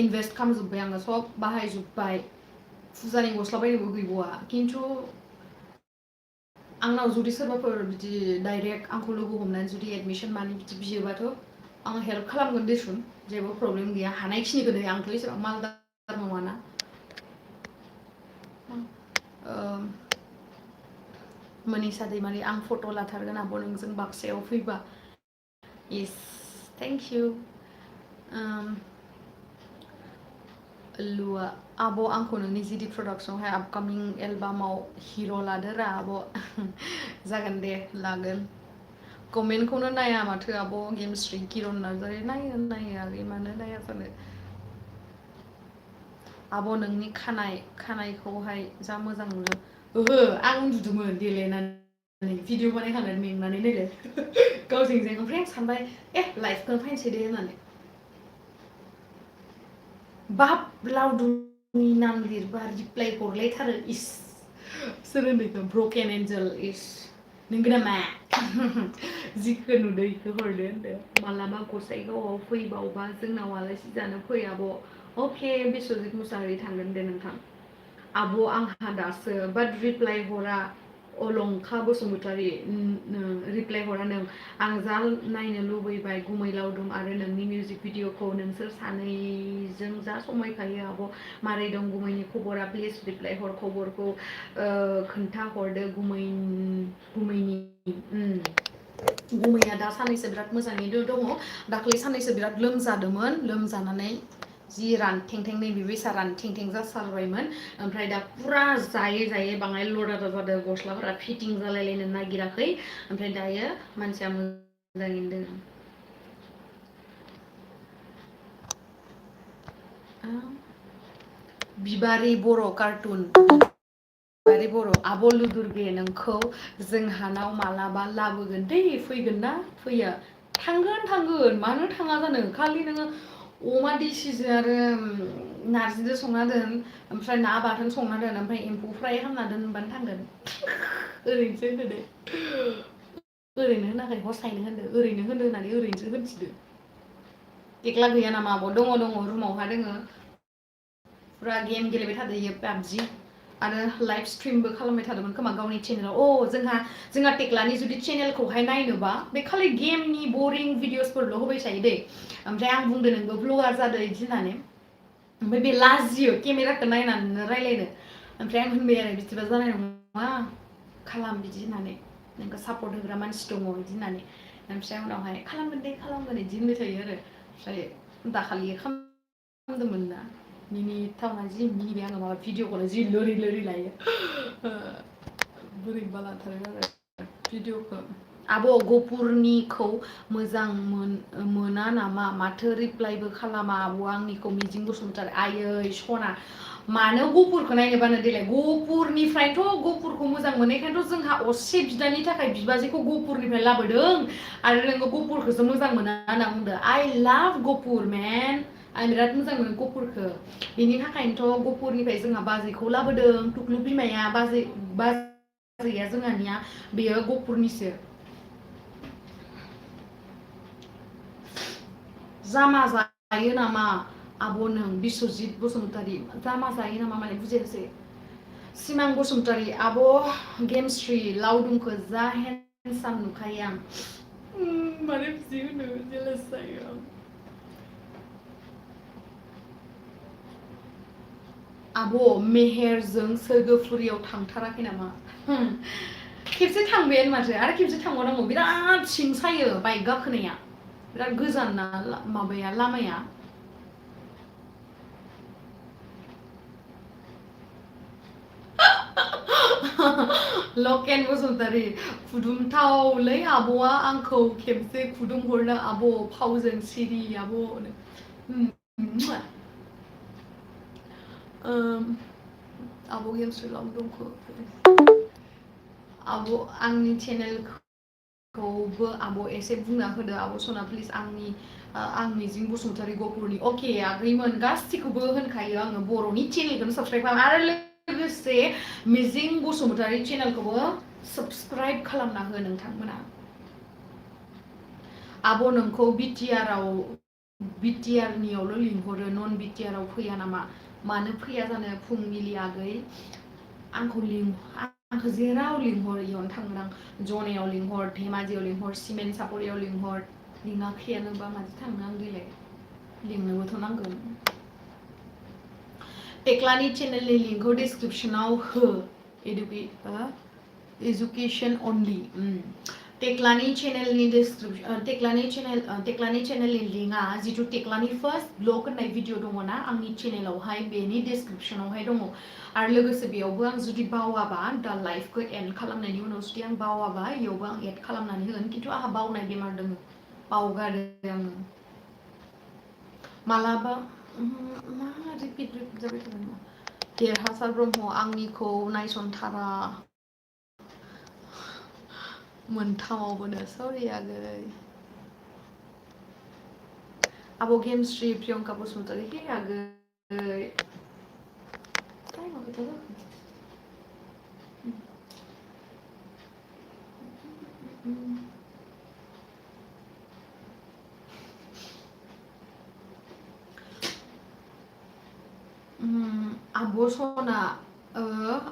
A: इनभेस्ट खालामजोब्बाय आङो सब बाहायजोब्बाय फुजानि गस्ला बायनोबो गैबावा खिन्थु आंनाव जुदि सोरबाफोर बिदि डाइरेक्ट आंखौ लोगो हमनानै जुदि एडमिसन मानि बिदि बियोबाथ' आं हेल्प खालामगोन देसुन जेबो प्रब्लेम गैया हानायखिनिखौ दै आंथ' एसेबां मालदार नङाना मोनिसा दैमारि आं फट' लाथारगोन आब' नोंजों बाक्सायाव फैबा इस थेंक इउ लुआ आब' आंखौ नोंनि जिडि प्रडाक्सनावहाय आपकामिं एलबामाव हिर' लादो रा आब' जागोन दे लागोन कमेन्टखौनो नाया माथो आब' गेमस्रि किरन नार्जारि नायो आगै मानो नाया जानो आब' नोंनि खानायखौहाय जा मोजां नुदों ओहो आं उन्दुदोंमोन देलायनानै भिडिअ बानायखांनानै मेंनानै नायलाय गावजों ओमफ्राय आं सानबाय लाइफखौनो फाइनसै दे होननानै बाब लावदुमनि नाम लिरबा रिप्लाइ हरलायथारो इस सोर होनदों ब्रकेन एन्जेल इस नोंगौ नामा जिखौ नुदों इखौ हरदो होनदो मालाबा गसाइगावआव फैबावबा जोंनाव आलासि जानो फै आब' अके बिस्वजित मुसाहारि थांगोन दे नोंथां आब' आंहा दासो बाट रिप्लाइ हरा अलंखा बसुमतारी रिप्लाइ हरा नों आं जा नायनो लुबैबाय गुमै लावदुम आरो नोंनि मिउजिक भिडिअखौ नोंसोर सानैजों जा समायखायो आब' मारै दं गुमैनि खबरा प्लिज रिप्लाइ हर खबरखौ खोन्थाहरदो गुमैया दा साननैसो बिराद मोजाङैनो दङ दाख्लै साननैसो बिराद लोमजादोंमोन लोमजानानै जि रानथेंथें नैबेबायसा रानथेंथें जासारबायमोन ओमफ्राय दा फुरा जायै बाङाय लदा जादों गस्लाफोरा फिटिं जालायलायनो नागिराखै ओमफ्राय दायो मानसिया मोजाङैनो दङ बिबारि बर' कार्टुन बिबारि बर' आब' लुदुरगे नोंखौ जोंहानाव मालाबा लाबोगोन दै फैगोन ना फैया थांगोन मानो थाङा जानो खालि नोङो अमा देसिजों आरो नारजिजों संना दोन ओमफ्राय ना बाथोन संना दोन ओमफ्राय एम्फौ फ्राय खालामना दोन होनबानो थांगोन ओरैनोसो होनदो दे ओरैनो होनाखै हसायनो होनदो ओरैनो होनो होननानै ओरैनोसो होनथिदो टेक्ला गैया नामा आब' दङ रुमावहा दोङो फुरा गेम गेलेबाय थादोयो पाबजि आरो लाइभ स्ट्रिमबो खालामबाय थादोंमोन खोमा गावनि चेनेलाव जोंहा टेक्लानि जुदि चेनेलखौहाय नायनोबा बे खालि गेमनि बरिं भिडिअसफोरल' होबाय थायो दै ओमफ्राय आं बुंदो नोंबो भ्लगार जादो बिदि होननानै ओमफ्राय बे लाजियो केमेराखौ नायनानैनो रायलायनो ओमफ्राय आं होनबाय आरो बिदिबा जानाय नङा खालाम बिदि होननानै नोंखौ सापर्ट होग्रा मानसि दङ बिदि होननानै ओमफ्राय उनावहाय खालामगोन बिदि होनबाय थायो आरो ओमफ्राय दाखालि खालामदोंमोन ना मिनिथावना जि मिनिबाय आङो माबा भिडिअखौनो जि लोरि लायो बोरैबा लाथारो आरो भिडिअखौ आब' गफुरनिखौ मोजां मोना नामा माथो रिप्लाइबो खालामा आब' आंनिखौ मिजिं बसुमतारी आयै सना मानो गफुरखौ नायनो बानो देलाय गफुरनिफ्रायथ' गफुरखौ मोजां मोननायखायनोथ' जोंहा असे बिदानि थाखाय बिबाजैखौ गफुरनिफ्राय लाबोदों आरो नोङो गफुरखौसो मोजां मोना होनना बुंदो आइ लाभ गफुर मेन आं बिराद मोजां मोनो गफुरखौ बिनि थाखायनोथ' गफुरनिफ्राय जोंहा बाजैखौ लाबोदों टुक्लु बिमाया बाजैया जोंहानिया बेयो गफुरनिसो जामा जायो नामा आब' नों बिस्वजित बसुमतारी जामा जायो नामा माने बुजियासै सिमां बसुमतारी आब' गेमस्रि लावदुमखौ जा हेन्डसाम नुखायो आं माने बिदि होनो जेलास जायो आं आब' मेहेरजों सोरगोफुरियाव थांथाराखै नामा खेबसे थांबायानो माथो आरो खेबसे थांबावनांगौ बिराद सिं सायो बाइक गाखोनाया बिराद गोजान ना माबाया लामाया लकेन बसुमतारी खुदुमथावलै आब'आ आंखौ खेबसे खुदुमहरनो आब' फावजों सिरि आब' आब' गेमस्रि लावदुमखौ आब' आंनि चेनेलखौबो आब' एसे बुंना होदो आब' सना प्लिज आं मिजिं बसुमतारी गफुरनि अके आगैमोन गासिखौबो होनखायो आङो बर'नि चेनेलखौनो साबसक्राइब खालाम आरो लोगोसे मिजिं बसुमतारी चेनेलखौबो साबसक्राइब खालामना हो नोंथांमोना आब' नोंखौ बिटिआरनियावल' लिंहरो नन बिटिआराव फैया नामा मानो फैया जानो फुंबिलि आगै आंखौ आंखौ जेराव लिंहर इयावनो थांगोन आं जनायाव लिंहर धेमाजियाव लिंहर सिमेन्ट सापरियाव लिंहर लिङाखैयानोबा माथो थांनो आं देलाय लिंनोबोथ' नांगोन टेक्लानि चेनेलनि लिंकखौ डिसक्रिपसनाव हो एजुकेशन अनलि टेक्लानि चेनेलनि टेक्लानि चेनेलनि लिंकआ जिथु टेक्लानि फार्स्ट ब्लग होननाय भिडिअ दङ ना आंनि चेनेलावहाय बेनि डिसक्रिपसनावहाय दङ आरो लोगोसे बेयावबो आं जुदि बावाबा दा लाइफखौ एन्ड खालामनायनि उनाव जुदि आं बावाबा इयावबो आं एड खालामनानै होगोन खिन्थु आंहा बावनाय बेमार दङ बावगारो आङो मालाबा मा रिपिट जाबाय थादों देरहासार ब्रह्म आंनिखौ नायसनथारा मोनथामावबोनो सरि आगै आब' गेमस्रि प्रियंका बसुमतारी हे आगै टाइमा खोथा जाखो आब' सना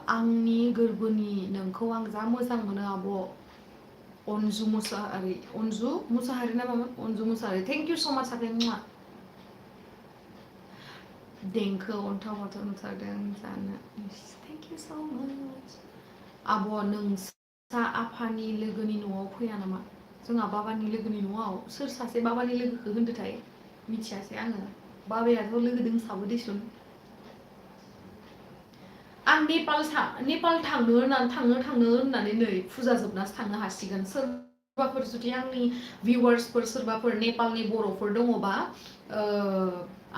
A: आंनि गोरबोनि नोंखौ आं जा मोजां मोनो आब' अनजु मुसाहारि ना मामोन Anju Mushahary thank you so much आगै मुवा देंखो अन्थाव बाथाव नुथारदों जानो थेंक इउ स माच आब' नोंसा आफानि लोगोनि न'आव फैया नामा जोंहा बाबानि लोगोनि न'आव सोर सासे बाबानि लोगोखौ होनदोथाय मिथियासै आङो बाबायाथ' लोगो दोंसाबो दिसुन आं नेपाल थांनो होननानै नै फुजा जोबनासो थांनो हासिगोन सोरबाफोर जुदि आंनि भिउवार्सफोर सोरबाफोर नेपालनि बर'फोर दङबा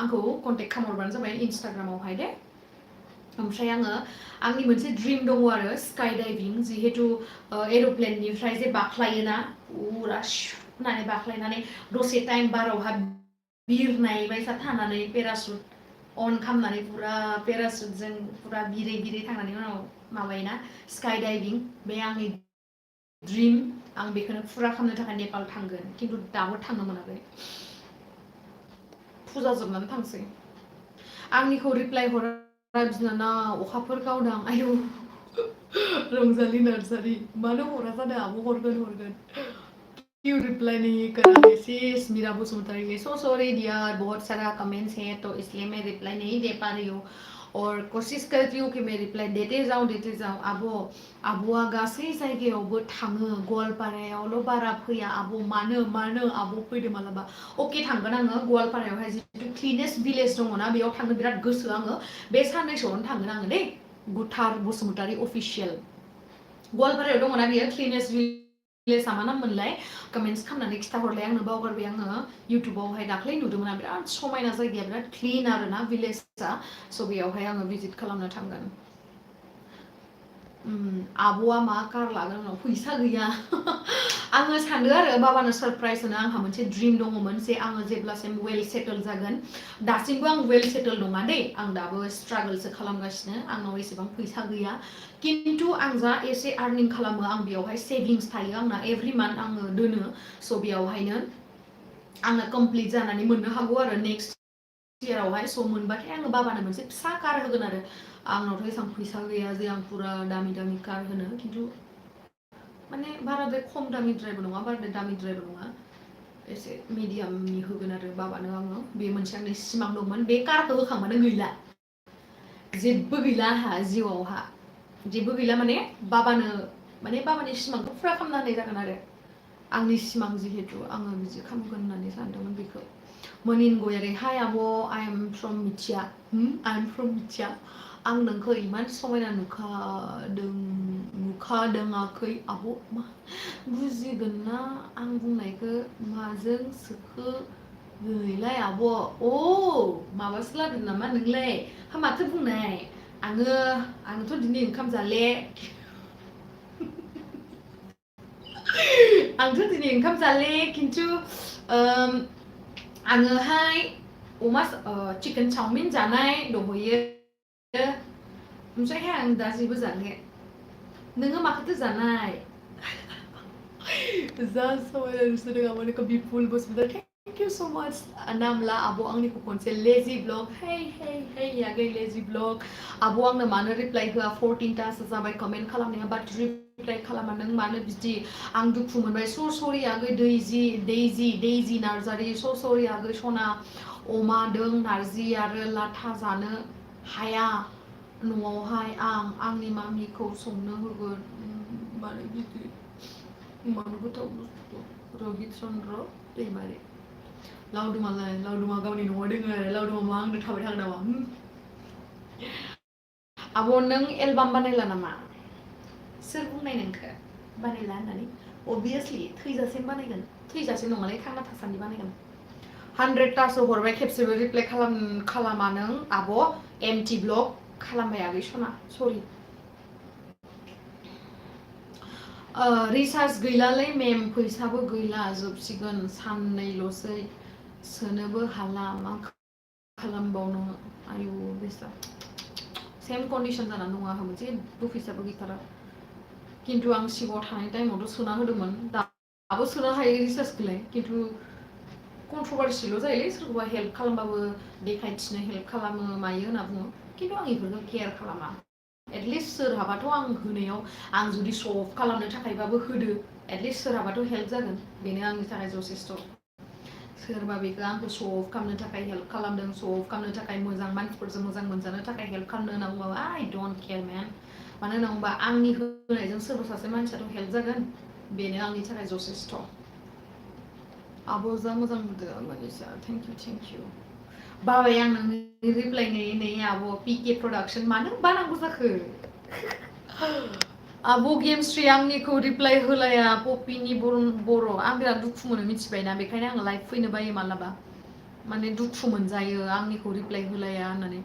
A: आंखौ कन्टेक्ट खालामहरबानो जाबाय इन्स्टाग्रामावहाय दे ओमफ्राय आंनि मोनसे ड्रिम दङ आरो स्काइ डाइभिं जिहेतु एर'प्लेननिफ्राय जे बाख्लायोना पुरा होननानै बाख्लायनानै दसे टाइम बारावहा बिरनाय बायसा थानानै पेरासुट अन खालामनानै पुरा पेरासुटजों पुरा बिरै बिरै थांनानै उनाव माबायोना स्काइ डाइभिं बे आंनि ड्रिम आं बेखौनो फुरा खालामनो थाखाय नेपाल थांगोन खिन्थु दाबो थांनो मोनाखै फुजा जोबनानै थांसै आंनिखौ रिप्लाय हरा बिनानाव अखाफोर गावदां आयौ रंजालि नार्जारि मानो हरा जादों आब' हरगोन क्यों रिप्लाई नहीं करा message Meera Basumatary so sorry dear बहुत सारा कमेंट्स हैं तो इसलिए मैं रिप्लाई नहीं दे पा रही हूँ और कोशिश करती हूँ कि मैं रिप्लाई देते जाऊँ आब'आ गासै जायगायावबो थाङो गवालपारायावल' बारा फैया आब' मानो आब' फैदो मालाबा अके थांगोन आङो गवालपारायावहाय जितु क्लिनेस्ट भिलेज दङना बेयाव थांनो बिराद गोसो आङो बे साननैसोआवनो थांगोन आङो दे गुथार बसुमतारी अफिसियेल गवालपारायाव दङना बेयो क्लिनेस्ट भिलेजआ मा नाम मोनलाय कमेन्ट्स खालामनानै खिथाहरलाय आंनो बावगारबाय आङो इउटुबावहाय दाख्लै नुदोंमोन आं बिराद समायना जायगाया बिराद क्लिन आरोना भिलेजआ स' बेयावहाय आङो भिजिट खालामनो थांगोन आब'आ मा कार लागोन उनाव फैसा गैया आङो सानदों आरो बाबानो सरप्राइज होनो आंहा मोनसे ड्रिम दङमोन जे आङो जेब्लासिम वेल सेटल जागोन दासिमबो आं वेल सेटल नङा दे आं दाबो स्ट्रागोलसो खालामगासिनो आंनाव एसेबां फैसा गैया खिन्थु आं जा एसे आर्निं खालामो आं बेयावहाय सेभिंस थायो आंना एभ्रि मान्थ आङो दोनो स' बेयावहायनो आंना कमप्लिट जानानै मोननो हागौ आरो नेक्स्ट इयारावहाय स' मोनबाथाय आङो बाबानो मोनसे फिसा कार होगोन आरो आंनावथ' एसेबां फैसा गैया जे आं पुरा दामि कार होनो खिन्थु माने बाराद्राय खम दामिद्रायबो नङा बाराद्राय दामिद्रायबो नङा एसे मिडियामनि होगोन आरो बाबानो आङो बे मोनसे आंनि सिमां दंमोन बे कारखौ होखांबानो गैला जेबो गैला आंहा जिउआवहा जेबो गैला माने बाबानि सिमांखौ फुरा खालामना होनाय जागोन आरो आंनि सिमां जिहेतु आङो बिदि खालामगोन होननानै सानदोंमोन बेखौ मनिन गयारि हाय आब' आइ एम फ्रम मिथिया आं नोंखौ इमान समायना नुखादोङाखै आब' मा बुजिगोन ना आं बुंनायखौ माजों सोखो गैलाय आब' माबासो लादों नामा नोंलाय हा माथो बुंनाय आङोथ' दिनै ओंखाम जाले खिन्थु आङोहाय अमा चिकेन चावमिन जानाय दंहैयो ओमफ्रायहाय आं दा जेबो जाले नोङो माखौथो जानाय जा समायना नुसोदों आब' नोंखौ Bipul Basumatary Thank you so much. Namla abo आंनिखौ खनसे lazy blog. Hey आगै lazy blog. आब' आंनो मानो रिप्लाइ होआ 14 तासो जाबाय कमेन्ट खालामनाया बाट रिप्लाइ खालामा नों मानो बिदि आं दुखु मोनबाय स' सरि आगै दैजि नार्जारि स' सरि आगै सना अमा दों नार्जि आरो लाथा जानो हाया न'आवहाय आं आंनि मामिखौ संनो होगोन मानो बिदि मानो गोथाव बुस्थु रहित चन्द्र दैमारि लावदुमा गावनि न'आव दोङो आरो लावदुमा मा आंनो थाबाय थागोन नामा आब' नों एलबाम बानायला नामा सोर बुंनाय नोंखो बानायला होननानै अबभियासलि थैजासिम बानायगोन थैजासिम नङालै थांना थासान्दि बानायगोन 100तासो हरबाय खेबसेबो रिप्लाइ खालामा नों आब' एमटि ब्लग खालामबाय आगै सना सरि रिसार्ज गैलालै मेम फैसाबो गैला जोबसिगोन साननैल'सै सोनोबो हाला मा खालामबावनो आयु बेसा सेम कन्डिसन जानानै दङ आंहाबो जेबो फैसाबो गैथारा खिन्थु आं सिगाङाव थानाय टाइमावथ' सोना होदोंमोन दाबो सोनो हायो रिसार्जखौलाय खिन्थु कन्ट्रभारसिल' जायोलै सोरखौबा हेल्प खालामबाबो देखायथिनो हेल्प खालामो मायो होनना बुङो खिन्थु आं बेफोरखौ केयार खालामा एटलिस्ट सोरहाबाथ' आं होनायाव आं जुदि सल्भ खालामनो थाखायबाबो होदो एटलिस्ट सोरहाबाथ' हेल्प जागोन बेनो आंनि थाखाय जथेस्थ' सोरबा बेखौ आंखौ सल्भ खालामनो थाखाय हेल्प खालामदों सल्भ खालामनो थाखाय मोजां मानसिफोरजों मोजां मोनजानो थाखाय हेल्प खालामनो होनना बुङोबा आइ डन्ट केयार मेन मानो होनना बुङोबा आंनि होनायजों सोरबा सासे मानसियाथ' हेल्प जागोन बेनो आंनि थाखाय जथेस्थ' आब' जा मोजां मोनदों मानिसा थेंक इउ बाबाय आं नोंनि रिप्लाइ नेयै आब' पिके प्रडाक्सन मानो बानांगौ जाखो आब' गेमस्रि आंनिखौ रिप्लाइ होलाया पपिनि बर' आं बिराद दुखु मोनो मिथिबायना बेखायनो आङो लाइभ फैनो बायो मालाबा माने दुखु मोनजायो आंनिखौ रिप्लाइ होलाया होननानै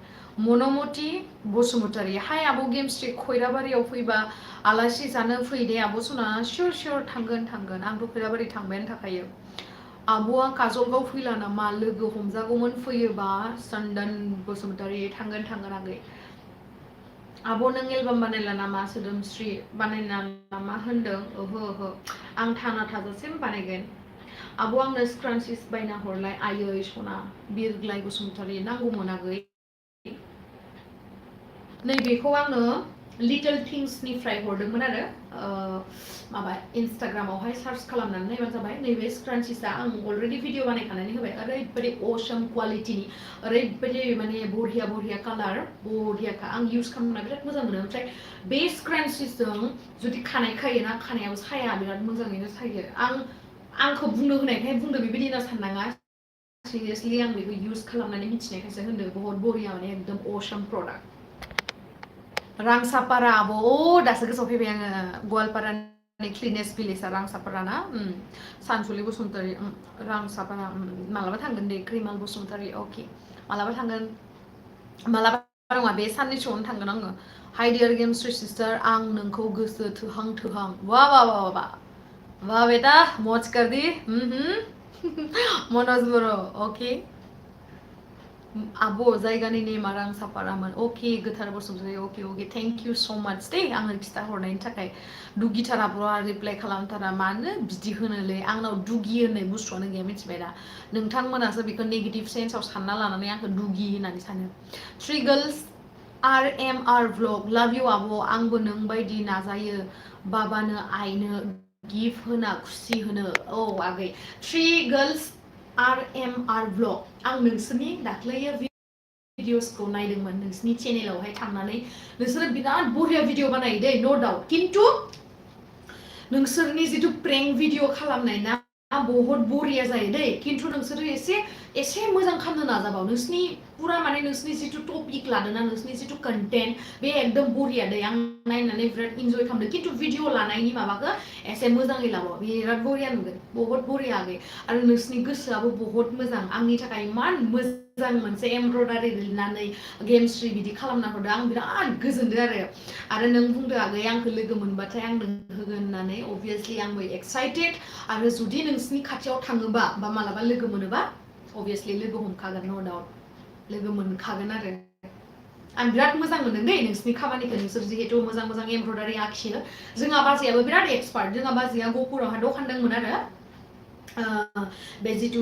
A: मनमति बसुमतारी हाय आब' गेमस्रि खैराबारियाव फैबा आलासि जानो फै दे आब' सना सियर थांगोन आंथ' खैराबारि थांबायानो थाखायो आब'आ काजलगाव फैला नामा लोगो हमजागौमोन फैयोबा चन्दन बसुमतारी थांगोन आगै आब' नों एलबाम बानायला नामा सोदोमस्रि बानायना नामा होनदों ओहो आं थाना थाजासिम बानायगोन आब' आंनो स्क्रान्चिस बायना हरलाय आयै सना बिरग्लाय बसुमतारी नांगौमोन आगै नैबेखौ आङो लिटल थिंसनिफ्राय हरदोंमोन आरो माबा इन्स्टाग्रामावहाय सार्च खालामनानै नायबानो जाबाय नैबे स्क्रान्चिसा आं अलरेडि भिडिअ बानायखानानै होबाय ओरैबायदि असाम क्वालिटिनि ओरैबायदि माने बरिया कालार बरियाखा आं इउज खालामना बिराद मोजां मोनो ओमफ्राय बे स्क्रान्चिसजों जुदि खानाय खायोना खानायाबो साया बिराद मोजाङैनो सायो आंखौ बुंनो होनायखाय बुंदो बेबायदि होनना साननाङा सिरियासलि आं बेखौ इउज खालामनानै मिथिनायखायसो होनदों बहुत बरिया माने एकदम असाम प्रडाक्ट रांसापारा आब' दासो गोसोआव फैबाय आङो गवालपारानि क्लिनेस्ट भिलेजआ रांसापारा ना सानसुलि बसुमतारी रांसापारा मालाबा थांगोन दे क्रिमाल बसुमतारी अके मालाबा थांगोन मालाबा नङा बे साननैसोआवनो थांगोन आङो हाइ डियार गेमस्रि सिस्टार आं नोंखौ गोसो थोहां वाह बेटा मौज कर दी मनोज बर' अके आब' जायगानि नेमा रांसापारामोन अके गोथार बसुमतारी अके थेंक इउ स' माच दे आंनो खिथाहरनायनि थाखाय दुगिथार आब'आ रिप्लाइ खालामथारा मानो बिदि होनोलै आंनाव दुगि होननाय बुस्थुआनो गैया मिथिबाय दा नोंथांमोनासो बेखौ नेगेटिभ सेन्सआव सानना लानानै आंखौ दुगि होननानै सानो थ्रि गार्लस RMR vlog लाभ इउ आब' आंबो नों बायदि नाजायो बाबानो आइनो गिफ्ट होना खुसि होनो औ आगै थ्रि गार्लस RMR vlog आं नोंसोरनि दाख्लैयो भिडिअसखौ नायदोंमोन नोंसोरनि चेनेलावहाय थांनानै नोंसोरो बिराद बरिया भिडिअ बानायो दै नो डाउट खिन्थु नोंसोरनि जिथु प्रेंक भिडिअ खालामनाय ना बहुत बरिया जायो दै खिन्थु नोंसोरो एसे मोजां खालामनो नाजाबाव नोंसोरनि पुरा माने नोंसोरनि जिथु टपिक लादोंना नोंसोरनि जिथु कन्टेन्ट बे एकदम बरिया दै आं नायनानै बिराद इन्जय खालामदों खिन्थु भिडिअ लानायनि माबाखौ एसे मोजाङै लाबाव बिराद बरिया नुगोन बहुत बरिया आगै आरो नोंसोरनि गोसोआबो बहुत मोजां आंनि थाखाय इमान मोजां मोनसे एमब्रयडारि लिरनानै गेमस्रि बिदि खालामना हरदों आं बिराद गोजोनदों आरो नों बुंदो आगै आंखौ लोगो मोनबाथाय आं होगोन होननानै अबभियासलि आंबो एक्साइटेड आरो जुदि नोंसोरनि खाथियाव थाङोबा बा मालाबा लोगो मोनोबा अबभियासलि लोगो हमखागोन नो डाउट लोगो मोनखागोन आरो आं बिराद मोजां मोनदों दै नोंसोरनि खामानिखौ नोंसोर जिहेतु मोजां एमब्रयडारि आखियो जोंहा बाजैयाबो बिराद एक्सपार्ट जोंहा बाजैया गहपुरावहा दखान दंमोन आरो बे जिथु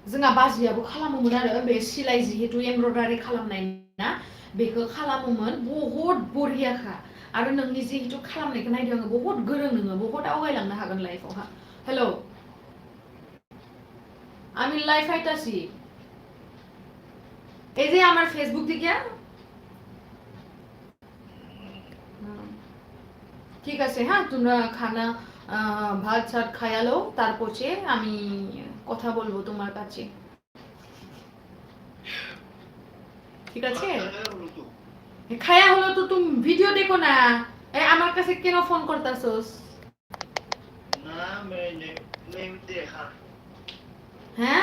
A: जोंहा बाजैयाबो खालामोमोन आरो बे सिलाइ जिहेतु एमब्रयडारि खालामनाय ना बेखौ खालामोमोन बहुद बरियाखा आरो नोंनि जिहेतु खालामनायखौ नायदों आङो बहुद गोरों नोङो बहुद आवगायलांनो हागोन लाइफआवहा हेलौ আমি লাইভ আইতাছি এই যে আমার ফেসবুক দিকে ঠিক আছে হ্যাঁ তোমরা খানা ভাত সাত খায়ালো তারপরে আমি কথা বলবো তোমার কাছে ঠিক আছে খায়া হলো তো তুমি ভিডিও দেখো না আমার কাছে কেন ফোন করতাছস না मैं देखा हैं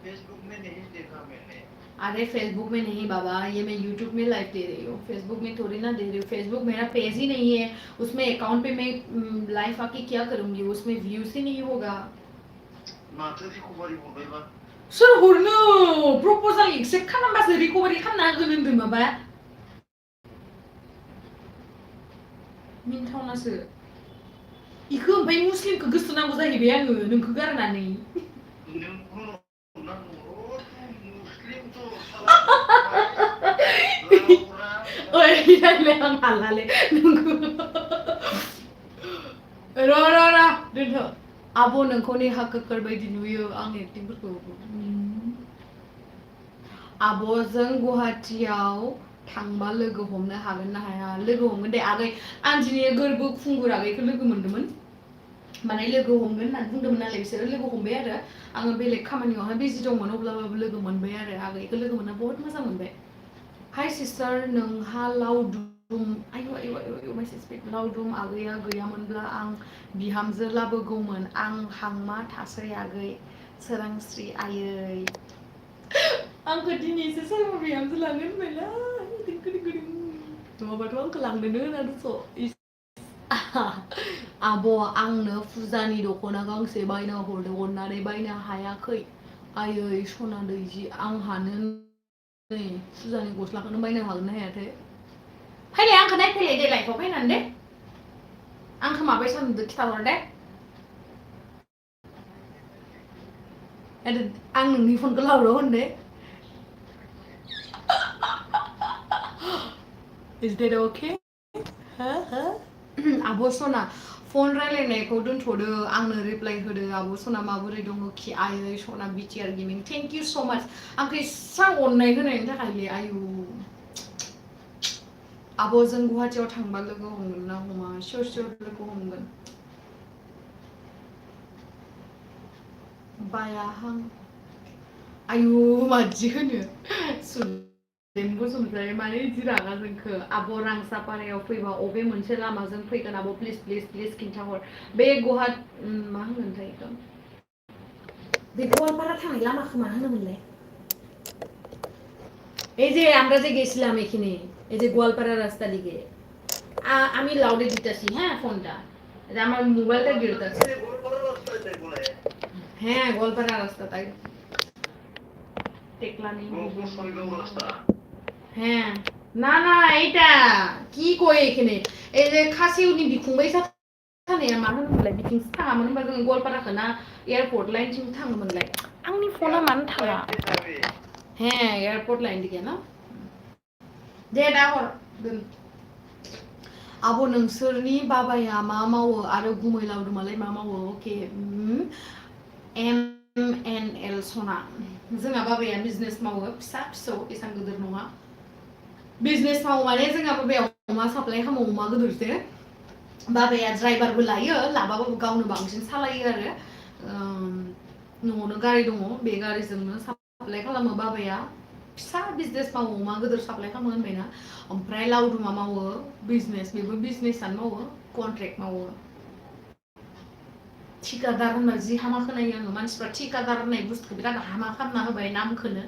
A: फेसबुक में नहीं देखा मैंने अरे फेसबुक में नहीं बाबा ये मैं यूट्यूब में लाइव दे रही हूँ फेसबुक में थोड़ी ना दे रही हूँ फेसबुक मेरा पेज ही नहीं है उसमें अकाउंट पे मैं लाइव आके क्या करूँगी उसमें व्यूज ही नहीं होगा सोर हरनो प्रपोजल एक्सेप्ट खालामबासो रिकभारि खालामना होगोन होनदों माबा मिनथावनासो इखो ओमफ्राय मुस्लिमखौ गोसो नांगौ जाहैबाय आङो नोंखौ गारनानै ओइ रायलाय आं हालाले नोंखौ र' दोनथ' आब' नोंखौ नेहा कक्कर बायदि नुयो आं एक्टिंफोरखौ आब'जों गुवाहाटियाव थांबा लोगो हमनो हागोन ना हाया लोगो हमगोन दे आगै आं दिनै गोरबो खुंगुर आगैखौ लोगो मोन्दोंमोन माने लोगो हमगोन होननानै बुंदोंमोन नालाय बिसोरो लोगो हमबाय आरो आङो बेलेग खामानियावहाय बिजि दंमोन अब्लाबो लोगो मोनबाय आरो आगैखौ लोगो मोनना बहुत मोजां मोनबाय हाय सिस्टार नोंहा लावदुम आयु आयु आयु आयु मेसेज लावदुम आगैया गैयामोनब्ला आं बिहामजो लाबोगौमोन आं हांमा थासै आगै सोरांस्रि आयै आंखौ दिनैसो सोरबा बिहामजो लांगोन होनबायलाय दिंखो दिंखो दिं नङाबाथ' आंखौ लांदोनो होना दस' आब' आंनो फुजानि दख'ना गांसे बायना हरदो अननानै बायनो हायाखै आयै सना दैजि आंहानो नै फुजानि गस्लाखौनो बायनो हागोन ना हायाथाय फैलाय आंखौ नायफैलाय दे लाइफआव फैनानै दे आंखौ माबायसा सानदो खिथाहर दे आं नोंनि फनखौ लावराव होनदे Is that okay? आब' सना फन रायलायनायखौ दोनथ'दो आंनो रिप्लाइ होदो आब' सना माबोरै दङ खि आयै सना BTR gaming thank you so' माच आंखौ एसां अननाय होनायनि थाखायलै आयु आब' जों गुवाहाटियाव थांबा लोगो हमगोन ना हमा सियर सियर लोगो हमगोन बायाहां आयु मादि होनो सुदेम बसुमतारी माने इदि रागा जोंखो आब' रांसापारायाव फैबा अबे मोनसे लामाजों फैगोन आब' प्लिज प्लिज प्लिज खिन्थाहर बे मा होनगोनथाय इखो बे गवालपारा थांनाय लामाखौ मा होनोमोनलाय এই যে আমরা যে গেছিলাম এখানে এই যে গোয়ালপাড়া রাস্তা দিকে আমি লাউডে দিতেছি হ্যাঁ ফোনটা আমার মোবাইলটা গিরতেছে হ্যাঁ গোয়ালপাড়া রাস্তা তাই টেকলা নেই হ্যাঁ না না এইটা কি কই এখানে এই যে খাসিউनि बिखुंबाय थानाया मा होनोमोनलाय बिथिंसो थाङामोन होनबा जों गवालपाराखौ ना एयारपर्ट लाइनथिं थाङोमोनलाय आंनि फना मानो थाङा হ্যাঁ এয়ারপোর্ট লাইন দিকে না दे दा हर दोन आब' नोंसोरनि बाबाया मा मावो आरो गुमै लावदुमालाय मा मावो अके MNL सना जोंहा बाबाया बिजनेस मावो फिसा फिसौ एसां गिदिर नङा बिजनेस मावो माने जोंहा बाबाया अमा साप्लाय खालामो अमा गिदिरसो बाबाया ड्राइभारबो लायो लाबाबाबो गावनो बांसिन सालायो आरो न'आवनो गारि दङ बे गारिजोंनो साप्लाय खालामो बाबाया फिसा बिजनेस मावो अमा गिदिर साप्लाय खालामो होनबायना ओमफ्राय लावदुमा मावो बिजनेस बेबो बिजनेसआनो मावो कन्ट्रेक्ट मावो ठिकादार होनना जि हामा खोनायो आङो मानसिफ्रा ठिकादार होननाय बुस्थुखौ बिराद हामा खालामना होबाय नामखौनो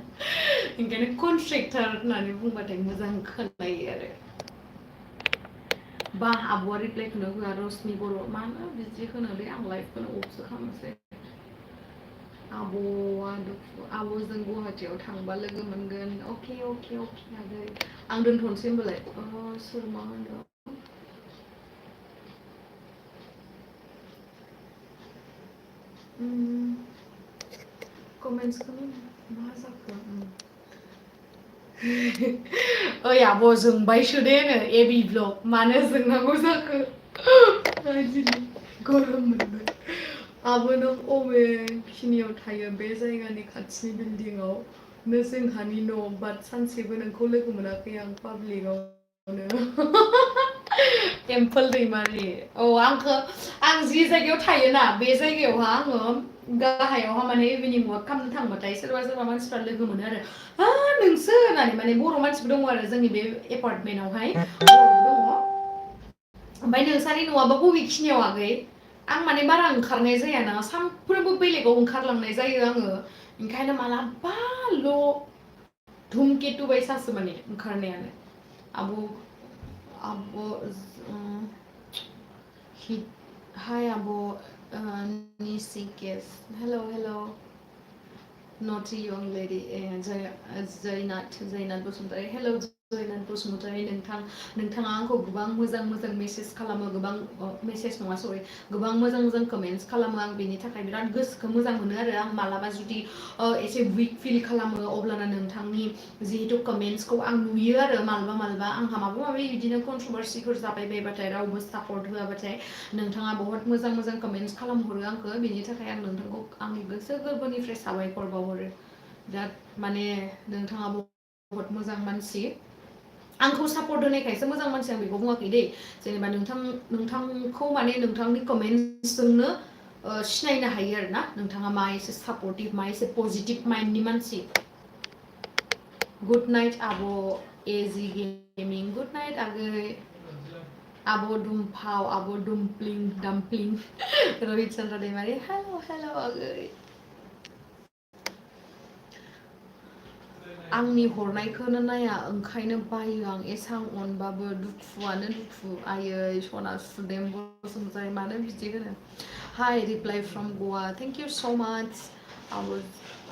A: ओंखायनो कन्ट्रेक्टर होननानै बुंबाथाय मोजां खोनायो आरो बा आब'आ रिप्लाइखौनो होआ रश्मि बर' मानो बिदि होनोलै आं लाइफखौनो अफसो खालामनोसै आब'आ दुखु आब'जों गुवाहाटियाव थांबा लोगो मोनगोन अके अके अके आगै आं दोनथ'नोसै होनबालाय सोर मा होनदों कमेन्ट्सखौनो मा जाखो ओइ आब' जोंबायसो दे नो एबि ब्लग मानो जोंनांगौ जाखो गरम मोनबाय आब' नों अबेखिनियाव थायो बे जायगानि खाथिनि बिल्डिंआव नो जोंहानि न' बाट सानसेबो नोंखौ लोगो मोनाखै आं पाब्लिकआवनो एम्पोल दैमारि औ आं जि जायगायाव थायोना बे जायगायावहा आङो गाहायावहा माने इभिनिं वाक खालामनो थांबाथाय सोरबा सोरबा मानसिफ्रा लोगो मोनो आरो नोंसो होननानै माने बर' मानसिबो दङ आरो जोंनि बे एपार्टमेन्टआवहाय दङ ओमफ्राय नोंसानि न'आबा बबेखिनियाव आगै आं माने बारा ओंखारनाय जायाना सानफ्रोमबो बेलेगाव ओंखारलांनाय जायो आङो ओंखायनो मालाबाल' धुमकेतु बायसासो माने ओंखारनायानो आब' हाय आब' निसिकेस हेल' नट यं लेडि जैनाथ बसुमतारी हेल' जयनाथ बसुमतारी नोंथाङा आंखौ गोबां मोजां मेसेज खालामो गोबां मेसेज नङा सरि गोबां मोजां कमेन्ट्स खालामो आं बेनि थाखाय बिराद गोसोखौ मोजां मोनो आरो आं मालाबा जुदि एसे उइक फिल खालामो अब्लाना नोंथांनि जिहेतु कमेन्ट्सखौ आं नुयो आरो मालाबा आंहा माबा माबि बिदिनो कन्ट्रभारसिफोर जाबाय बायबाथाय रावबो सापर्ट होआबाथाय नोंथाङा बहुत मोजां कमेन्ट्स खालामहरो आंखौ बेनि थाखाय आं नोंथांखौ आंनि गोसो गोरबोनिफ्राय साबायखर बावहरो बिराद माने नोंथाङा बहुत मोजां मानसि आंखौ सापर्ट होनायखायसो मोजां मानसि आं बेखौ बुङाखै दै जेनेबा नोंथांखौ माने नोंथांनि कमेन्ट्सजोंनो सिनायनो हायो आरोना नोंथाङा मा एसे सापर्टिभ मा एसे पजिटिभ माइन्डनि मानसि गुड नाइट आब' एजि गेमिं गुड नाइट आगै आब' दुमफाव आब' डामप्लिं रहित चन्द्र दैमारि हेल' आगै आंनि हरनायखौनो नाया ओंखायनो बायो आं एसां अनबाबो दुखुआनो दुखु आयै सना सुदेम बसुमतारी मानो बिदि होनो हाय reply from Goa thank you so' माच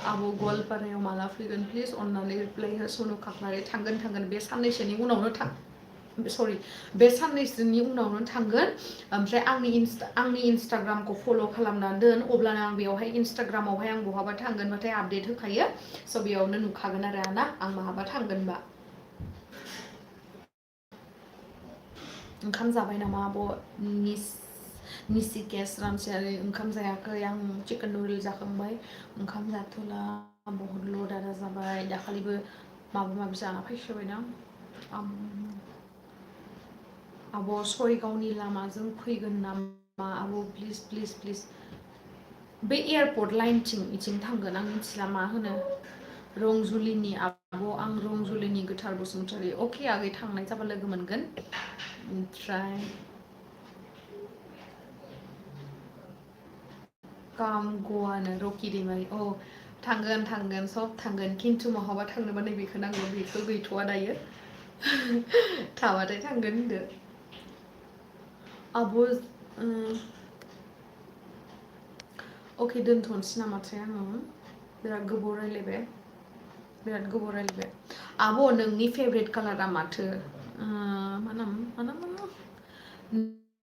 A: आब' गवालपारायाव माला फैगोन प्लिज अननानै रिप्लाइ हो सनु खाख्लारि थांगोन बे साननैसोनि उनावनो बे साननैसोनि उनावनो थांगोन ओमफ्राय आंनि इन्स्टाग्रामखौ फल' खालामना दोन अब्लानो आं बेवहाय इन्स्टाग्रामावहाय आं बहाबा थांगोनबाथाय आपडेट होखायो स' बेयावनो नुखागोन आरो ना आं माहाबा थांगोनबा ओंखाम जाबाय नामा आब' निसिकेस रामसियारि ओंखाम जायाखै आं चिकेन नुडल जाखांबाय ओंखाम जाथ'ला बहुद लदारा जाबाय दाखालिबो माबा माबि जाना फैसोबायना आब' सयगावनि लामाजों फैगोन नामा आब' प्लिज बे एयारपर्ट लाइनथिं बिथिं थांगोन आं मिथिला मा होनो रंजुलिनि आब' आं रंजुलिनि गोथार बसुमतारी अके आगै थांनाय जाबा लोगो मोनगोन ओमफ्राय काम गवानो रकि दैमारि थांगोन सब थांगोन खिन्थु महाबा थांनोबा नैबेखौ नांगौ बेखौ गैथ'वा दायो थाबाथाय थांगोन होनदो आब' अके दोनथ'नोसै नामाथाय आङो बिराद गोबाव रायलायबाय आब' नोंनि फेभरेट कालारा माथो मा नाम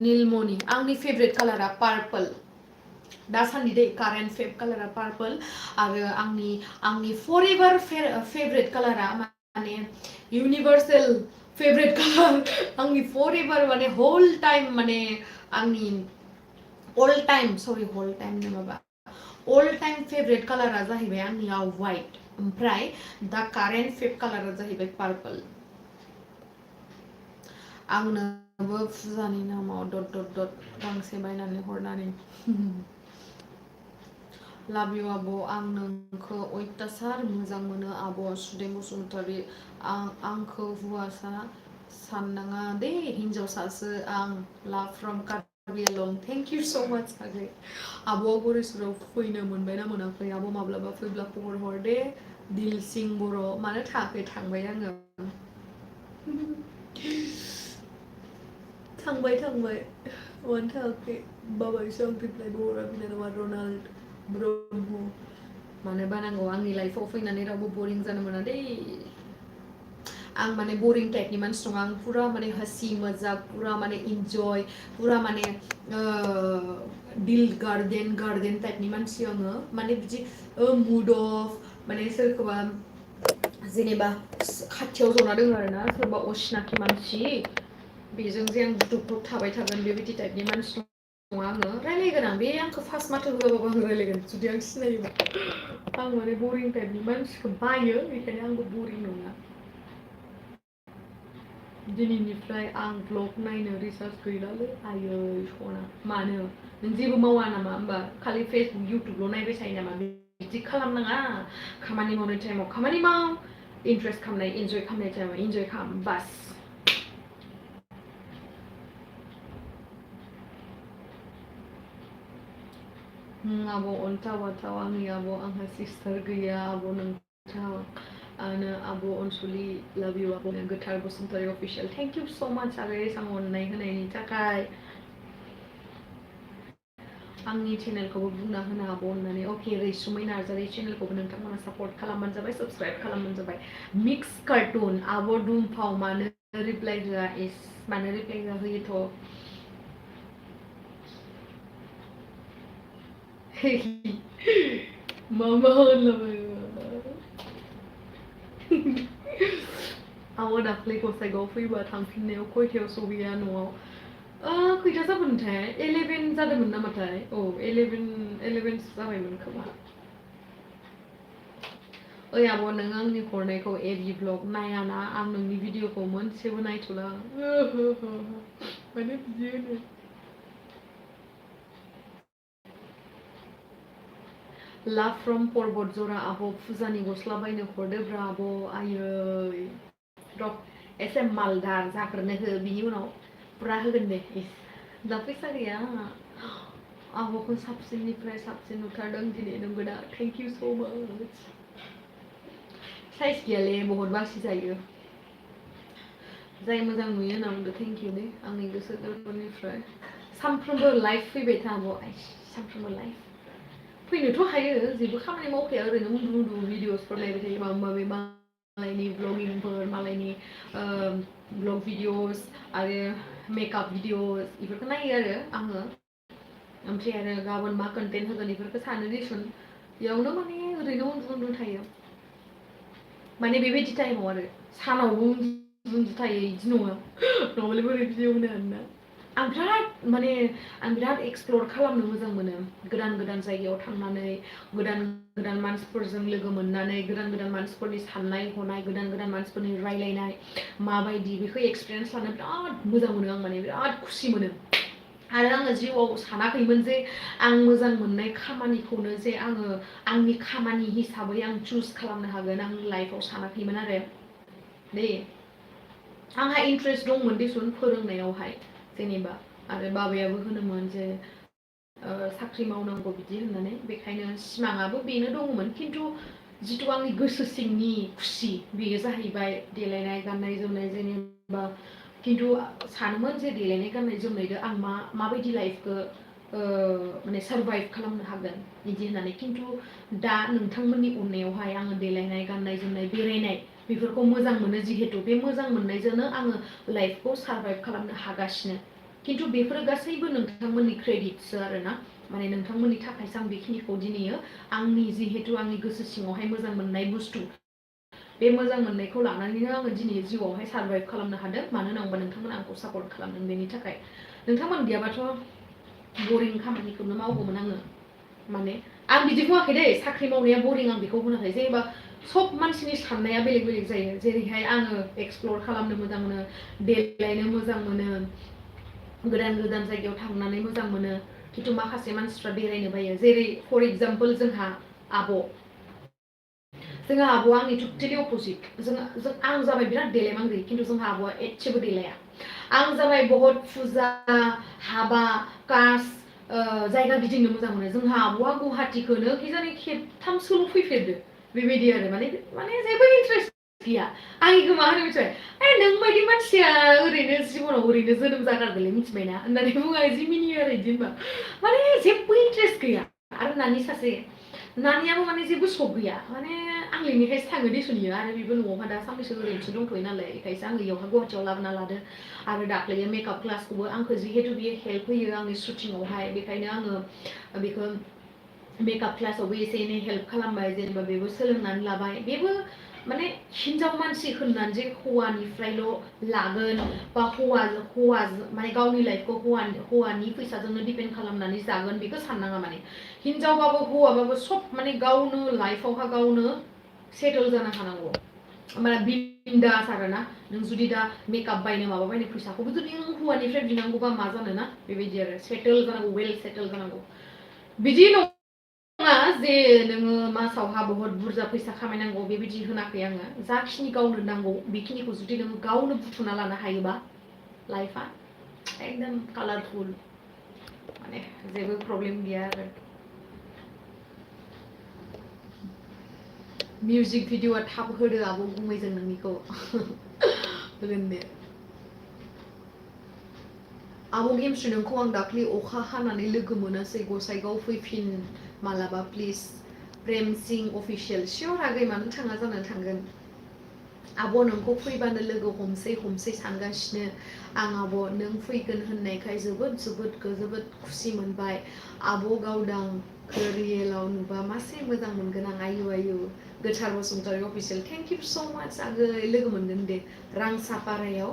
A: निलमणि आंनि फेभरेट कालारा पार्पल दासान्दि दै कारेन्ट फेभ कालारा पार्पल आरो आंनि फरएभार फेभरेट कालारा माने इउनिभार्सेल फेभरेट कालार आंनि फरएभार माने होल टाइम माने आंनि अल टाइम फेभरेट कालारा जाहैबाय आंनिया वाइट ओमफ्राय दा कारेन्ट फेभ कालारा जाहैबाय पार्पल आंनोबो फुजानि नामाव ... गांसे बायनानै हरनानै लाभ इउ आब' आं नोंखौ अयथासार मोजां मोनो आब' सुदेम बसुमतारी आंखौ हौवासा साननाङा दे हिनजावसासो आं लाभ फ्रम कार्बि आलं थेंक इउ स' माच आगै आब'आ गरेस्वराव फैनो मोनबायना मोनाखै आब' माब्लाबा फैब्ला खबर हर दे दिलसिं बर' मानो थाङाखै थांबाय आङो थांबाय मानो थाङाखै बाबायसो आं रिप्लाइबो हरा बिनानावा रनाल्ड ब्रह्म मानो बानांगौ आंनि लाइफआव फैनानै रावबो बरिं जानो मोना दै आं माने बरिं टाइपनि मानसि नङा आं पुरा माने हसि मजाक पुरा माने इन्जय पुरा माने बिल्ड गार्डेन टाइपनि मानसि आङो माने बिदि मुड अफ माने सोरखौबा जेनेबा खाथियाव जना दङ आरोना सोरबा असिनाखि मानसि बेजों जे आं दुखु थाबाय थागोन बेबायदि टाइपनि मानसि नङा आङो रायलायगोन आं बे आंखौ फार्स्ट माथो होआबाबो आं रायलायगोन जुदि आं सिनायोबा आं माने बरिं टाइपनि मानसिखौ बायो बेखायनो आंबो बरिं नङा दिनैनिफ्राय आं ब्लग नायनो रिसार्च गैलालै आयै सना मानो नों जेबो मावा नामा होमबा खालि फेसबुक इउटुबल' नायबाय थायो नामा बिदि खालामनाङा खामानि मावनाय टाइमाव खामानि माव इन्टारेस्ट खालामनाय इन्जय खालामनाय टाइमाव इन्जय खालाम बास आब' अन्थाव आथाव आंनि आब' आंहा सिस्टार गैया आब' नोंथाव आनो आब' अनसुलि लाभ इउ आब' गोथार Basumatary official thank you so' माच आरो एसां अननाय होनायनि थाखाय आंनि चेनेलखौबो बुंना होनो हागौ अननानै अके रैसुमै नार्जारि चेनेलखौबो नोंथांमोना सापर्ट खालामबानो जाबाय साबस्क्राइब खालामबानो जाबाय मिक्स कार्टुन आब' दुमफाव मानो रिप्लाइ होआ इस मानो रिप्लाइ होआ होयोथ' मा होनलाबायो आब' दाख्लै गसाइगाव फैबा थांफिननायाव खयथायाव सहैया न'आव खैथा जाबोनथाय 11 जादोंमोन नामाथाय औ 11 जाबायमोन खोमा ओइ आब' नों आंनि हरनायखौ एबि ब्लग नायाना आं नोंनि भिडिअखौ मोनसेबो नायथ'ला माने बिदि होनो लाभ फ्रम पर्बत जरा आब' फुजानि गस्ला बायनो हरदोब्रा आब' आयै र' एसे मालदार जाग्रोनो हो बिनि उनाव फुरा होगोन दे दा फैसा गैया आब'खौ साबसिननिफ्राय साबसिन नुथारदों दिनै नंगौ दा थेंक इउ स' माच साइज गैयालै बहुत बासि जायो जाय मोजां नुयो होनना बुंदो थेंक इउ दे आंनि गोसो गोरबोनिफ्राय सानफ्रोमबो लाइफ फैबाय था आब' सानफ्रोमबो लाइफ फैनोथ' हायो जेबो खामानि मावखाया ओरैनो उन्दु उन्दु भिडिअसफोर नायबाय थायो माबा माबि मालायनि ब्लगिंफोर मालायनि ब्लग भिडिअस आरो मेकआप भिडिअस बेफोरखौ नायो आरो आङो ओमफ्राय आरो गाबोन मा कन्टेन्ट होगोन बेफोरखौ सानो दिसुन बेयावनो माने ओरैनो उन्दु उन्दु थायो माने बेबायदि टाइमाव आरो सानावबो उन्दु थायो बिदि नङा नङाबालाय बोरै भिडिअ होनो आरोना आं बिराद एक्सप्लर खालामनो मोजां मोनो गोदान गोदान जायगायाव थांनानै गोदान गोदान मानसिफोरजों लोगो मोननानै गोदान गोदान मानसिफोरनि साननाय हनाय गोदान गोदान मानसिफोरनि रायलायनाय माबायदि बेखौ एक्सपिरियेन्स लानो बिराद मोजां मोनो आं माने बिराद खुसि मोनो आरो आङो जिउआव सानाखैमोन जे आं मोजां मोननाय खामानिखौनो जे आङो आंनि खामानि हिसाबै आं चुज खालामनो हागोन आं लाइफआव सानाखैमोन आरो दे आंहा इन्ट्रेस्ट दंमोन दिसुन फोरोंनायावहाय जेनेबा आरो बाबायाबो होनोमोन जे साख्रि मावनांगौ बिदि होननानै बेखायनो सिमाङाबो बेनो दङमोन खिन्थु जिथु आंनि गोसो सिंनि खुसि बेयो जाहैबाय देलायनाय गाननाय जोमनाय जेनेबा खिन्थु सानोमोन जे देलायनाय गाननाय जोमनायजों आं माबायदि लाइफखौ माने सारभाइभ खालामनो हागोन बिदि होननानै खिन्थु दा नोंथांमोननि अननायावहाय आङो देलायनाय गाननाय जोमनाय बेरायनाय बेफोरखौ मोजां मोनो जिहेतु बे मोजां मोननायजोंनो आङो लाइफखौ सारभाइभ खालामनो हागासिनो खिन्थु बेफोरो गासैबो नोंथांमोननि क्रेडिटसो आरोना माने नोंथांमोननि थाखायसो आं बेखिनिखौ दिनैयो आंनि जिहेतु आंनि गोसो सिङावहाय मोजां मोननाय बुस्थु बे मोजां मोननायखौ लानानैनो आङो दिनै जिउआवहाय सारभाइभ खालामनो हादों मानो होनना बुंबा नोंथांमोना आंखौ सापर्ट खालामदों बेनि थाखाय नोंथांमोन गैयाबाथ' बरिं खामानिखौनो मावगौमोन आङो माने आं बिदि बुङाखै दै साख्रि मावनाया बरिं आं बेखौ बुङाखै जेनेबा सब मानसिनि साननाया बेलेग बेलेग जायो जेरैहाय आङो एक्सप्लर खालामनो मोजां मोनो देलायनो मोजां मोनो गोदान गोदान जायगायाव थांनानै मोजां मोनो खिन्थु माखासे मानसिफ्रा बेरायनो बायो जेरै फर एग्जाम्पल जोंहा आब'आ आंनि टटेलि अपोजिट आं जाबाय बिराद देलायमांग्रि खिन्थु जोंहा आब'आ एसेबो देलाया आं जाबाय बहुत फुजा हाबा कास जायगा गिदिंनो मोजां मोनो जोंहा आब'आ गुवाहाटिखौनो खिजानि खेबथामसोल' फैफेरदो बेबायदि आरो माने जेबो इन्ट्रेस्ट गैया आंनि गोमा होनो मिथिबाय नों बायदि मानसिया ओरैनो जिबनाव ओरैनो जोनोम जागारदोंलै मिथिबायना होननानै बुङो जि मिनियो आरो बिदि होनबा माने जेबो इन्ट्रेस्ट गैया आरो नानि सासे नानियाबो माने जेबो सक गैया माने आं लिंनिखायसो थाङो देसुनियो आरो बेबो न'आवहा दा साननैसो ओरैनोसो दंथ'यो नालाय बेखायसो आङो इयावहा गुवाहाटियाव लाबोना लादो आरो दाख्लैयो मेकआप क्लासखौबो आंखौ जिहेतु बियो हेल्प होयो आंनि शुटिंआवहाय बेखायनो आङो बेखौ मेकआप क्लासावबो एसे एनै हेल्प खालामबाय जेनेबा बेबो सोलोंनानै लाबाय बेबो माने हिनजाव मानसि होननानै जे हौवानिफ्रायल' लागोन बा हौवा माने गावनि लाइफखौ हौवानि फैसाजोंनो डिपेन्ड खालामनानै जागोन बेखौ साननाङा माने हिनजावबाबो हौवाबाबो सब माने गावनो लाइफआवहा गावनो सेटल जानो हानांगौ होमबाना बिन्दास आरोना नों जुदि दा मेकआप बायनो माबा बायनो फैसाखौबो जुदि नों हौवानिफ्राय बिनांगौबा मा जानो ना बेबायदि आरो सेटल जानांगौ वेल सेटल जानांगौ बिदि नङा जे नोङो मासावहा बहुत बुरजा फैसा खामायनांगौ बेबायदि होनाखै आङो जाखिनि गावनो नांगौ बेखिनिखौ जुदि नोङो गावनो बुथुमना लानो हायोबा लाइफआ एकदम कालारफुल माने जेबो प्रब्लेम गैया आरो मिउजिक भिडिअआ थाब होदो आब' गुमैजों नोंनिखौ होगोन दे आब' गेमस्रि नोंखौ आं दाख्लै अखा हानानै लोगो मोनासै गसाइगाव फैफिन मालाबा प्लिज प्रेम सिं अफिसियेल सियर आगै मानो थाङा जानानै थांगोन आब' नोंखौ फैबानो लोगो हमसै सानगासिनो आं आब' नों फैगोन होननायखाय जोबोद खुसि मोनबाय आब' गावदांखौ रियेलाव नुबा मासे मोजां मोनगोन आं आयु गोथार Basumatary official thank you so' much आगै लोगो मोनगोन दे रांसापारायाव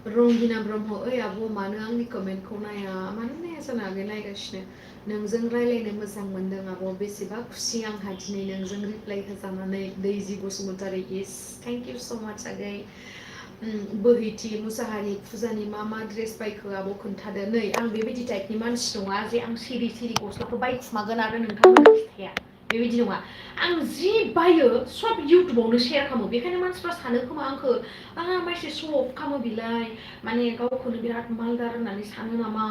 A: रंगिना ब्रह्म ओइ आब' मानो आंनि कमेन्टखौ नाया मानो नाया जानो आगै नायगासिनो नोंजों रायलायनो मोजां मोनदों आब' बेसेबा खुसि आंहा दिनै नोंजों रिप्लाइ होजानानै Daiji Basumatary is thank you so' much आगै बोहैथि मुसाहारि फुजानि मा ड्रेस बायखो आब' खोन्थादो नै आं बेबायदि टाइपनि मानसि नङा जे आं सिरि गस्लाखौ बायखुमागोन आरो नोंथांमोननो खिथाया बेबायदि नङा आं जि बायो सब इउटुबावनो शेयार खालामो बेखायनो मानसिफ्रा सानो खोमा आंखौ मानसि श' अफ खालामो बिलाय माने गावखौनो बिराद मालदार होननानै सानो नामा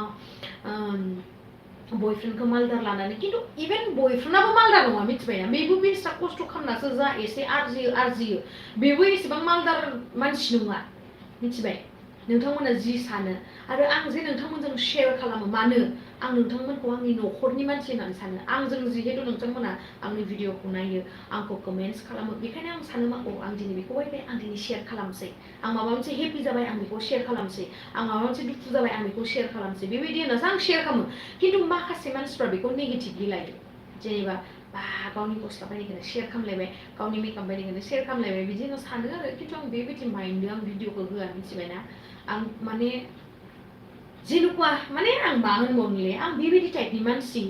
A: बयफ्रेन्डखौ मालदार लानानै खिन्थु इभेन बयफ्रेन्डआबो मालदार नङा मिथिबायना बेबो बेस्रा खस्थ' खालामनासो जा एसे आरजियो बेबो एसेबां मालदार मानसि नङा मिथिबाय नोंथांमोना जि सानो आरो आं जे नोंथांमोनजों शेयार खालामो मानो आं नोंथांमोनखौ आंनि न'खरनि मानसि होननानै सानो आंजों जिहेतु नोंथांमोना आंनि भिडिअखौ नायो आंखौ कमेन्ट्स खालामो बेखायनो आं सानो मा आं दिनै बेखौ बायबाय आं दिनै शेयार खालामसै आं माबा मोनसे हेपि जाबाय आं बेखौ शेयार खालामसै आं माबा मोनसे दुखु जाबाय आं बेखौ शेयार खालामसै बेबायदि होननासो आं शेयार खालामो खिन्थु माखासे मानसिफ्रा बेखौ नेगेटिभलि लायो जेनेबा गावनि गस्ला बायनायखौनो शेयार खालामलायबाय गावनि मेकआप बायनायखौनो शेयार खालामलायबाय बिदि होनना सानो आरो खिन्थु आं बेबायदि माइन्डजों आं भिडिअखौ होआ मिथिबायना आं माने जेनेकुवा माने आं मा होनबावनोलै आं बेबायदि टाइपनि मानसि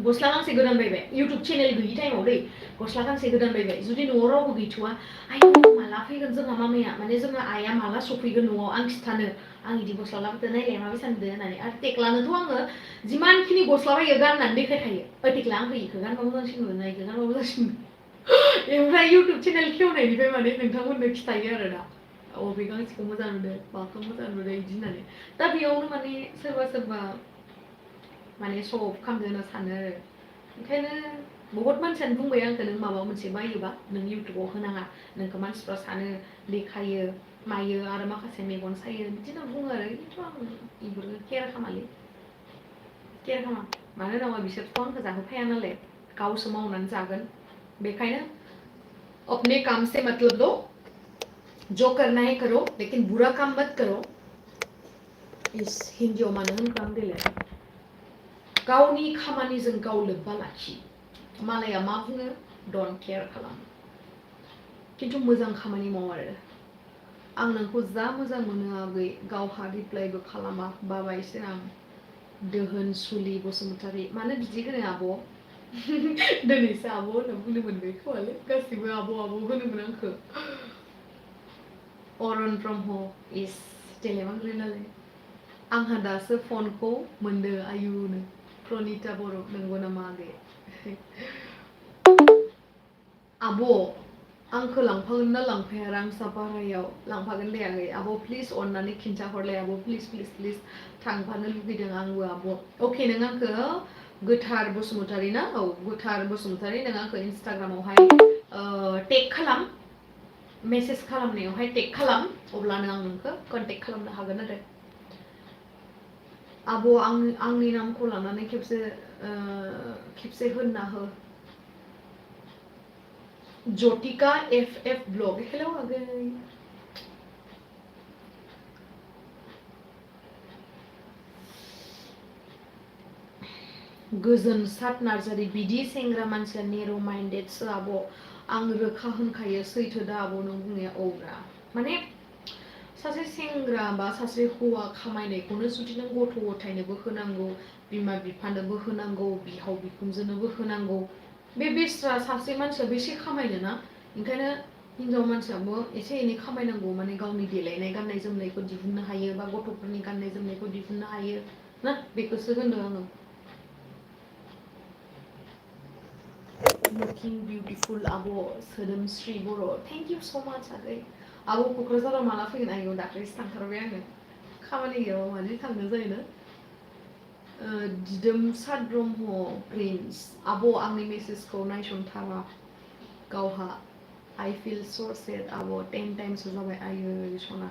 A: गस्ला गांसे गोदान बायबाय इउटुब चेनेल गैयि टाइमाव दै गस्ला गांसे गोदान बायबाय जुदि न'आव रावबो गैथ'वा आयौ माला फैगोन जोंहा मामाया माने जोंहा आइया माला सफैगोन न'आव आं खिथानो आं बिदि गस्ला लाबोदो नायलाय माबा सानदो होननानै आरो टेक्लानोथ' आङो जिमानखिनि गस्ला बायो गाननानै देखायखायो टेक्ला आंखौ इखौ गानबा मोजांसिन नुगोन इखौ गानबा मोजांसिन ओमफ्राय इउटुब चेनेल खेवनायनिफ्राय माने नोंथांमोननो खिथायो आरो दा बबे गांसेखौ मोजां नुदों माखौ मोजां नुदों बिदि होननानै दा बेयावनो माने सोरबा माने श' अफ खालामदो होनना सानो आरो ओंखायनो बहुत मानसियानो बुंबाय आंखौ नों माबा मोनसे बायोबा नों इउटुबाव होनाङा नोंखौ मानसिफ्रा सानो देखायो मायो आरो माखासे मेगन सायो बिदि होनना बुङो आरो खिन्थु आं बेफोरखौ केयार खालामा मानो होनोबा बिसोरथ' आंखौ जाहोफाया नालाय गावसो मावनानै जागोन बेखायनो अपने काम से मतलब लो जो करना है करो लेकिन बुरा काम मत करो इस हिन्दियाव मानो होनखो आं देलाय गावनि खामानिजों गाव लोब्बा लाखि मालाया मा बुङो डन्ट केयार खालाम खिन्थु मोजां खामानि माव आरो आं नोंखौ जा मोजां मोनो आगै गावहा रिप्लाइबो खालामा बाबायसो आं दोहोन सुलि बसुमतारी मानो बिदि होनो आब' दिनैसो आब' होनना बुंनो मोनबाय खोमालै गासिबो आब' होनोमोन आंखौ अरन ब्रह्म इस देलायमांग्रि नालाय आंहा दासो फनखौ मोनदो आयुनो प्रनिता बर' नंगौ नामा आगै आब' आंखौ लांफागोन ना लांफाया रांसापारायाव लांफागोन दे आगै आब' प्लिज अननानै खिन्थाहरलाय आब' प्लिज थांफानो लुगैदों आंबो आब' अके नों आंखौ गोथार बसुमतारी ना गोथार बसुमतारी नों आंखौ इन्सटाग्रामावहाय टेग खालाम मेसेज खालामनायावहाय टेग खालाम अब्लानो आं नोंखौ कन्टेक्ट खालामनो हागोन आरो आब' आंनि नामखौ लानानै खेबसे होनना हो ज्योतिका FF ब्लग हेलौ आगै गोजोन सात नार्जारि बिदि सेंग्रा मानसिया नेर' माइन्डेडसो आब' आं रोखा होनखायो सैथो दा आब' नों बुंनाया औब्रा माने सासे सेंग्रा बा सासे हौवा खामायनायखौनो जुदि नों गथ' गथायनोबो होनांगौ बिमा बिफानोबो होनांगौ बिहाव बिखुनजोनोबो होनांगौ बे बेस्रा सासे मानसिया बेसे खामायनो ना ओंखायनो हिनजाव मानसियाबो एसे एनै खामायनांगौ माने गावनि देलायनाय गाननाय जोमनायखौ दिहुननो हायो बा गथ'फोरनि गाननाय जोमनायखौ दिहुननो हायो ना बेखौसो होनदों आङो looking beautiful आब' सोदोमस्रि बर' थेंक इउ स' माच आगै आब' क'क्राझाराव माला फैगोन आयौ दाख्लैसो थांथारबाय आङो खामानि गैयाबा मानो थांनो जायोना दिदोमसार ब्रह्म प्रिन्स आब' आंनि मेसेजखौ नायसनथारा गावहा I feel so sad आब' 10 times जाबाय आयै सना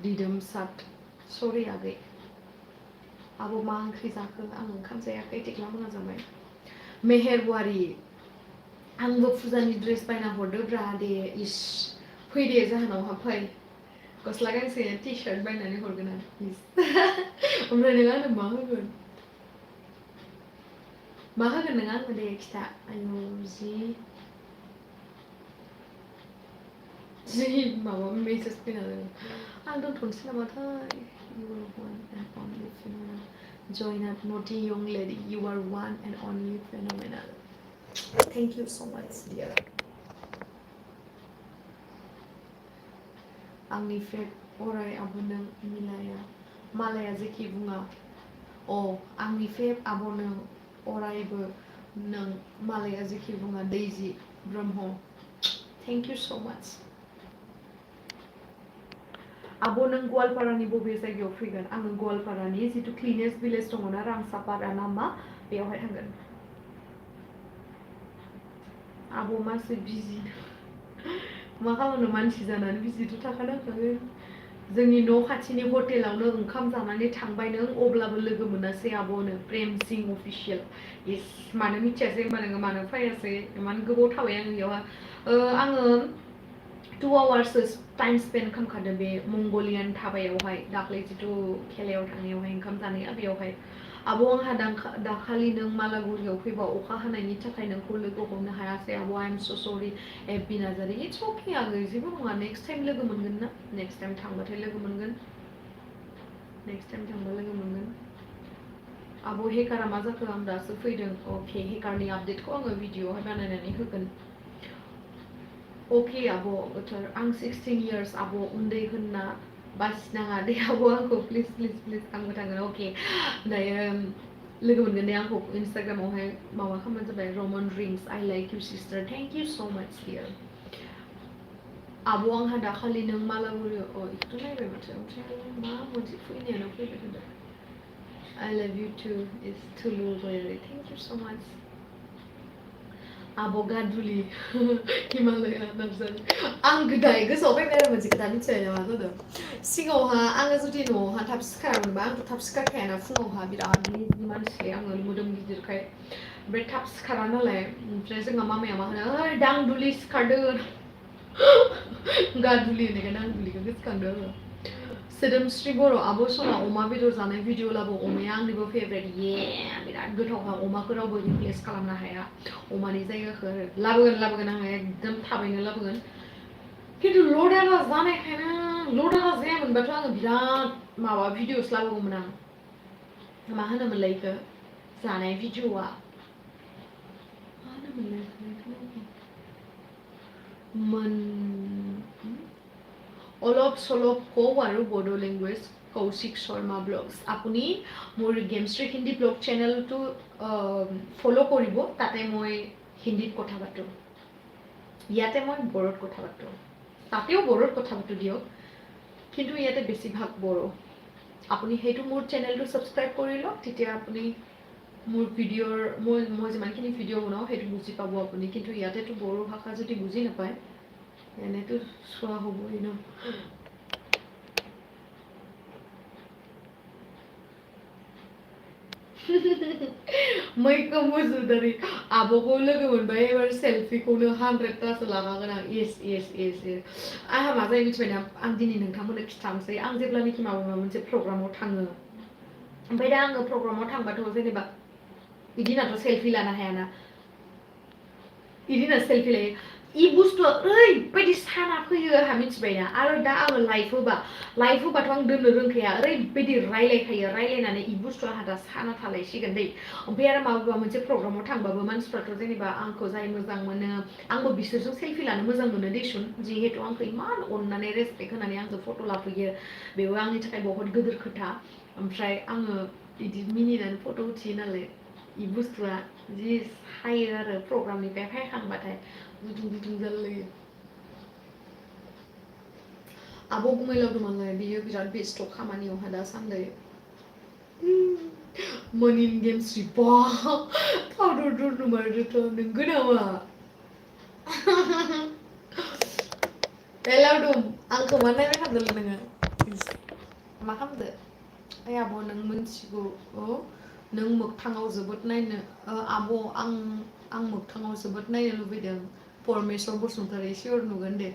A: दिदोमसार सरि आगै आब' मा ओंख्रि जाखो आं ओंखाम जायाखै थेख्ला मोना जाबाय मेहेरवारि आंबो फुजानि ड्रेस बायना हरदोब्रा दे इस फै दे जाहोनावहा फै गस्ला गांसे टि सार्ट बायनानै हरगोन आं ओमफ्राय नों आंनो मा होगोन नों आंनो दे खिथा आयौ जि माबा मेसेज फैना आं दोनथ'नोसै नामाथाय you are one and only phenomenal join up naughty young lady you are one and only phenomenal thank you so much dear आंनि फेब अराय आब' नों मालाया जेखि बुङा आंनि फेब आब' नों अरायबो नों मालाया जेखि बुङा दैजि ब्रह्म थेंक इउ स' माच आब' नों गवालपारानि बबे जायगायाव फैगोन आङो गवालपारानि जिथु क्लिनेस्ट भिलेज दङना रांसापारा ना मा बेयावहाय थांगोन आब' मासि बिजि मा खालामनो मानसि जानानै बिजिथ' थाखानांखागोन जोंनि न' खाथिनि हटेलावनो ओंखाम जानानै थांबाय नों अब्लाबो लोगो मोनासै आब'नो प्रेम सिं अफिसियेल इस मानो मिथियासै होनबा नोङो मानो फैयासै इमान गोबाव थाबाय आङो बेयावहा आङो 2 hours टाइम स्पेन्ड खालामखादों बे मंगलियान धाबायावहाय दाख्लै जिथु खेलायाव थांनायावहाय ओंखाम जानाया बेयावहाय आब' आंहा दाखालि नों मालागुरियाव फैबा अखा हानायनि थाखाय नोंखौ लोगो हमनो हायासै आब' आइ एम स' सरि एफबि नार्जारि इट्स अके आगै जेबो नङा नेक्स्ट टाइम लोगो मोनगोन ना नेक्स्ट टाइम थांबाथाय लोगो मोनगोन नेक्स्ट टाइम थांबा लोगो मोनगोन आब' हेकारा मा जाखो आं दासो फैदों अके हेकारनि आपडेटखौ आङो भिडिअ'आवहाय बानायनानै होगोन अके आब' बोथोर आं 16 years आब' उन्दै होनना बासिनाङा दे आब' आंखौ प्लिज प्लिज प्लिज आंबो थांगोन अके दायो लोगो मोनगोन दे आंखौ इन्सटाग्रामावहाय माबा खालामबानो जाबाय रमन रिंस I like you sister thank you so' much dear आब' आंहा दाखालि नों मालागुरियाव बेखौथ' नायबाय माथो ओमफ्राय मा मोनसे फैनायानो फैबाय थादों I love you too is Tulu Royally thank you so much आब' गादुलि हिमालया नार्जारि आं दायो गोसोआव फैबाय आरो मोनसे खोथा मिथिबाय नामा जादों सिगाङावहा आङो जुदि न'आवहा थाब सिखारामोनबा आंथ' थाब सिखारखायाना फुङावहा बिराद लेजि मानसि आङो मोदोम गिदिरखाय ओमफ्राय थाब सिखारा नालाय ओमफ्राय जोंहा मामाया मा होनो ओइ दांदुलि सिखारदों गादुलि होननायखाय दांदुलिखौ गोसोखांदों आङो सोदोमस्रि बर' आब' सना अमा बेदर जानाय भिडिअ लाबो अमाया आंनिबो फेभरेट बिराद गोथावखा अमाखौ रावबो रिप्लेस खालामनो हाया अमानि जायगाखौ लाबोगोन आङो एकदम थाबैनो लाबोगोन खिन्थु लदारा जानायखायनो लदारा जायामोनबाथ' आङो बिराद माबा भिडिअस लाबोगौमोन आं मा होनोमोनलाय बेखौ जानाय भिडिअआ मा होनोमोनलाय অলপ চলপ কওঁ আৰু বড়ো লেংগুৱেজ কৌশিক শৰ্মা ব্লগছ আপুনি মোৰ গেমশ্ৰী হিন্দী ব্লগ চেনেলটো ফ'ল' কৰিব তাতে মই হিন্দীত কথা পাতোঁ ইয়াতে মই বড়োত কথা পাতোঁ তাতেও বড়োত কথা পাতোঁ দিয়ক কিন্তু ইয়াতে বেছিভাগ বড়ো আপুনি সেইটো মোৰ চেনেলটো ছাবস্ক্ৰাইব কৰি লওক তেতিয়া আপুনি মোৰ ভিডিঅ'ৰ মই যিমানখিনি ভিডিঅ' বনাওঁ সেইটো বুজি পাব আপুনি কিন্তু ইয়াতেতো বড়ো ভাষা যদি বুজি নাপায় এনেতো চোৱা হ'বই ন मैखोम बसुमतारी आब'खौ लोगो मोनबाय एबार सेल्फिखौनो 100तासो लानांगोन आं इस आंहा मा जायो मिथिबायना आं दिनै नोंथांमोननो खिथानोसै आं जेब्लानाखि माबा मोनसे प्रग्रामाव थाङो ओमफ्राय दा आङो प्रग्रामाव थांबाथ' जेनेबा बिदि होननाथ' सेल्फि लानो हायाना बिदि होनना सेल्फि लायो इ बुस्थुआ ओरैबायदि साना फैयो आंहा मिथिबायना आरो दा आङो लाइभ होबाथ' आं दोननो रोंखाया ओरैबायदि रायलायखायो रायलायनानै इ बुस्थुआ आंहा दा साना थालायसिगोन दै ओमफ्राय आरो माबा मोनसे प्रग्रामाव थांबाबो मानसिफ्राथ' जेनेबा आंखौ जाय मोजां मोनो आंबो बिसोरजों सेल्फि लानो मोजां मोनो देसुन जिहेतु आंखौ इमान अननानै रेसपेक्ट होनानै आंजों फट' लाफैयो बेबो आंनि थाखाय बहुत गिदिर खोथा ओमफ्राय आङो बिदि मिनिनानै फट' उथियो नालाय इ बुस्थुआ जि सायो आरो प्रग्रामनिफ्राय फैखांबाथाय गुदुं गुदुं जालायो आब' गुमैलाव दंमोनलाय बियो बिराद बेस्थ' खामानियावहा दासान्दै मोनिन गेमस्रि बा पाउदार दुरनो मारदोथ' नोंगो नामा ए लावदुम आंखौ मा नायबाय थादोंलै नोङो मा खालामदो ओइ आब' नों मोनथिगौ नों मोगथाङाव जोबोद नायनो आब' आं मोगथाङाव जोबोद नायनो लुबैदों परमेस्वर बसुमतारी सियर नुगोन दे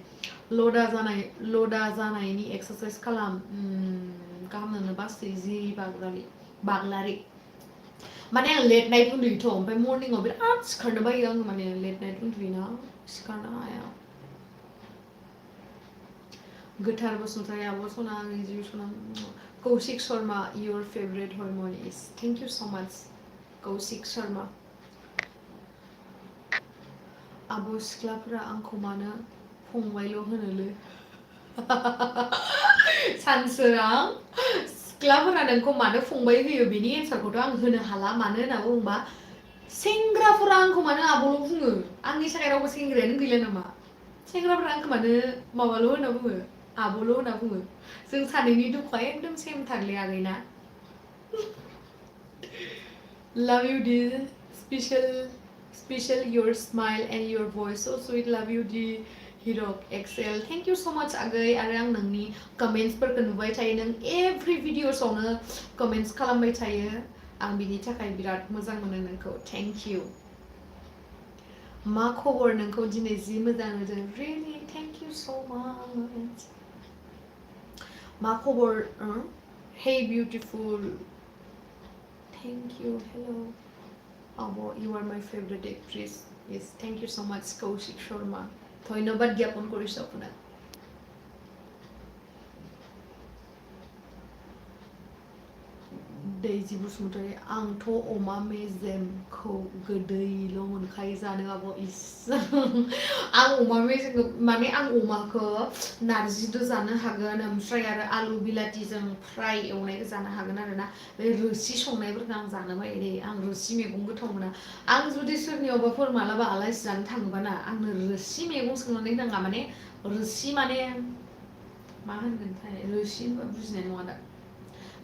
A: लदा जानायनि एक्सारसाइज खालाम गाहामनो बासै जि बाग्लारि माने आं लेट नाइट उन्दुयोथ' ओमफ्राय मर्निंआव बिराद सिखारनो बायो आङो माने लेट नाइट उन्दुयोना सिखारनो हाया गोथार बसुमतारी आब' सना आंनि जिउ सना Kaushik Sharma your favorite hormone is thank you so much Kaushik Sharma आब' सिख्लाफोरा आंखौ मानो फंबायल' होनोलै सानसोरां सिख्लाफोरा नोंखौ मानो फंबाय होयो बेनि एन्सारखौथ' आं होनो हाला मानो होनना बुङोबा सेंग्राफोरा आंखौ मानो आब'ल' बुङो आंनि थाखाय रावबो सेंग्रायानो गैला नामा सेंग्राफोरा आंखौ मानो माबाल' होनना बुङो आब'ल' होनना बुङो जों सानैनि दुखुआ एकदम same थारलै आगैना love you dear special your smile and your voice so sweet love you dear Hirok Excel thank you so much आगै आरो आं नोंनि कमेन्ट्सफोरखौ नुबाय थायो नों एभ्रि भिडिअसआवनो कमेन्ट्स खालामबाय थायो आं बिनि थाखाय बिराद मोजां मोनो नोंखौ थेंक इउ मा खबर नोंखौ दिनै जि मोजां नुदों really thank you so much मा खबर hey beautiful thank you hello Abo you are my favorite actress yes thank you so much Kaushik Sharma ধন্যবাদ জ্ঞাপন কৰিছো আপোনাক दैजि बसुमतारी आंथ' अमा मेजेमखौ गोदैल' मोनखायो जानो आब' इस आं अमा मेजेमखौ माने आं अमाखौ नारजिदो जानो हागोन ओमफ्राय आरो आलु बिलाथिजों फ्राय एवनायखौ जानो हागोन आरोना बे रोसि संनायफोरखौ आं जानो बायो दे आं रोसि मैगं गोथाव मोना आं जुदि सोरनियावबाफोर मालाबा आलासि जानो थाङोबाना आंनो रोसि मैगं संनानै नाङा माने रोसि माने मा होनगोनथाय रोसि होनबा बुजिनाय नङा दा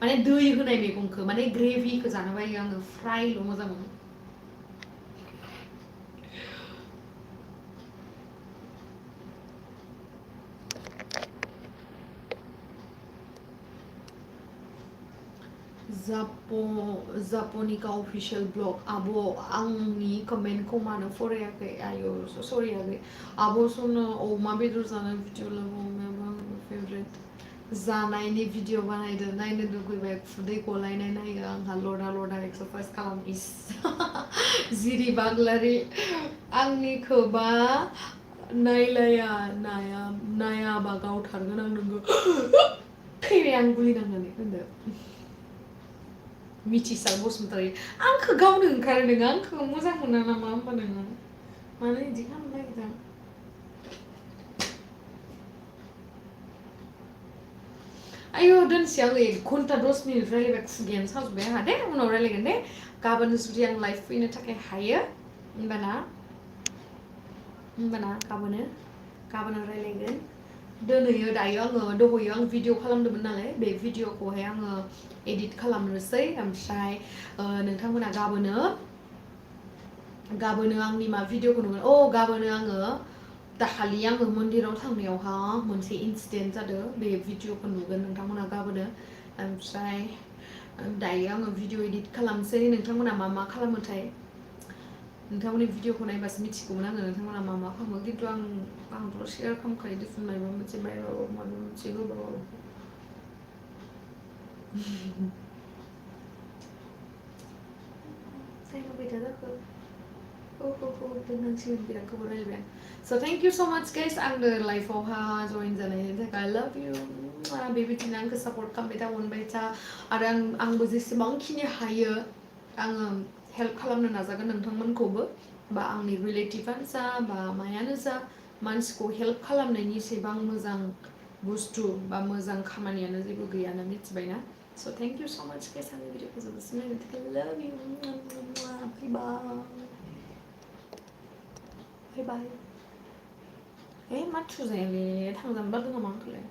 A: माने दै होनाय मैगंखौ माने ग्रेभिखौ जानो बायो आङो फ्रायल' मोजां मोनो जापनिका अफिसियेल ब्लग आब' आंनि कमेन्टखौ मानो फरायाखै आयौ सरि आगै आब' सनो अमा बेदर जानाय भिडिअ अमायाबो आंनि फेभरेट जानायनि भिडिअ बानायदो नायनो लुगैबाय खुदै गलायनाय नायो आंहा लदा एक्सारसाइज खालाम इस जिरि बाग्लारि आंनिखौबा नायाबा गावथारगोन आं नोंगौ थैबाय आं गुलि नांनानै होनदो मिथिसार बसुमतारी आंखौ गावनो ओंखारो नोङो आंखौ मोजां मोना नामा होमबा नोङो मानो बिदि खालामनो नागिरदों आयौ दोनसै आङो 1 घन्टा 10 मिनिट रायलायबाय खुगायानो साजोब्बाय आंहा दे उनाव रायलायगोन दे गाबोन जुदि आं लाइभ फैनो थाखाय हायो होमबाना गाबोन रायलायगोन दोनहैयो दायो आङो दहैयो आं भिडिअ खालामदोंमोन नालाय बे भिडिअखौहाय आङो एडिट खालामनोसै ओमफ्राय नोंथांमोना गाबोनो आंनि मा भिडिअखौ नुगोन गाबोनो आङो दाखालि आङो मन्दिराव थांनायावहा मोनसे इन्सिडेन्ट जादों बे भिडिअखौ नुगोन नोंथांमोना गाबोनो ओमफ्राय दायो आङो भिडिअ एडिट खालामसै नोंथांमोना मा खालामोथाय नोंथांमोननि भिडिअखौ नायबासो मिथिगौमोन आङो नोंथांमोना मा खालामो खिन्थु आंथ' शेयार खालामखायो दिसुन माबा मोनसे होबाबो टाइमा खैथा जाखो दोननांसिगोन बिराद गोबाव रायलायबाय आं स' थेंक इउ स' माच गाइस आंनो लाइफआवहा जइन जानायनि थाखाय आइ लाभ इउ बेबायदिनो आंखौ सापर्ट खालामबाय था अनबाय था आरो आंबो जेसेबांखिनि हायो आङो हेल्प खालामनो नाजागोन नोंथांमोनखौबो बा आंनि रिलेटिभआनो जा बा मायानो जा मानसिखौ हेल्प खालामनायनि एसेबां मोजां बुस्थु बा मोजां खामानियानो जेबो गैयानो मिथिबायना स' थेंक इउ स' माच गाइस आंनि भिडिअखौ जोबोरसिम नायनो थाखाय लाभ इउ बाय बाय मा थुजायाले थांजानो बादों नामा आंखौलाय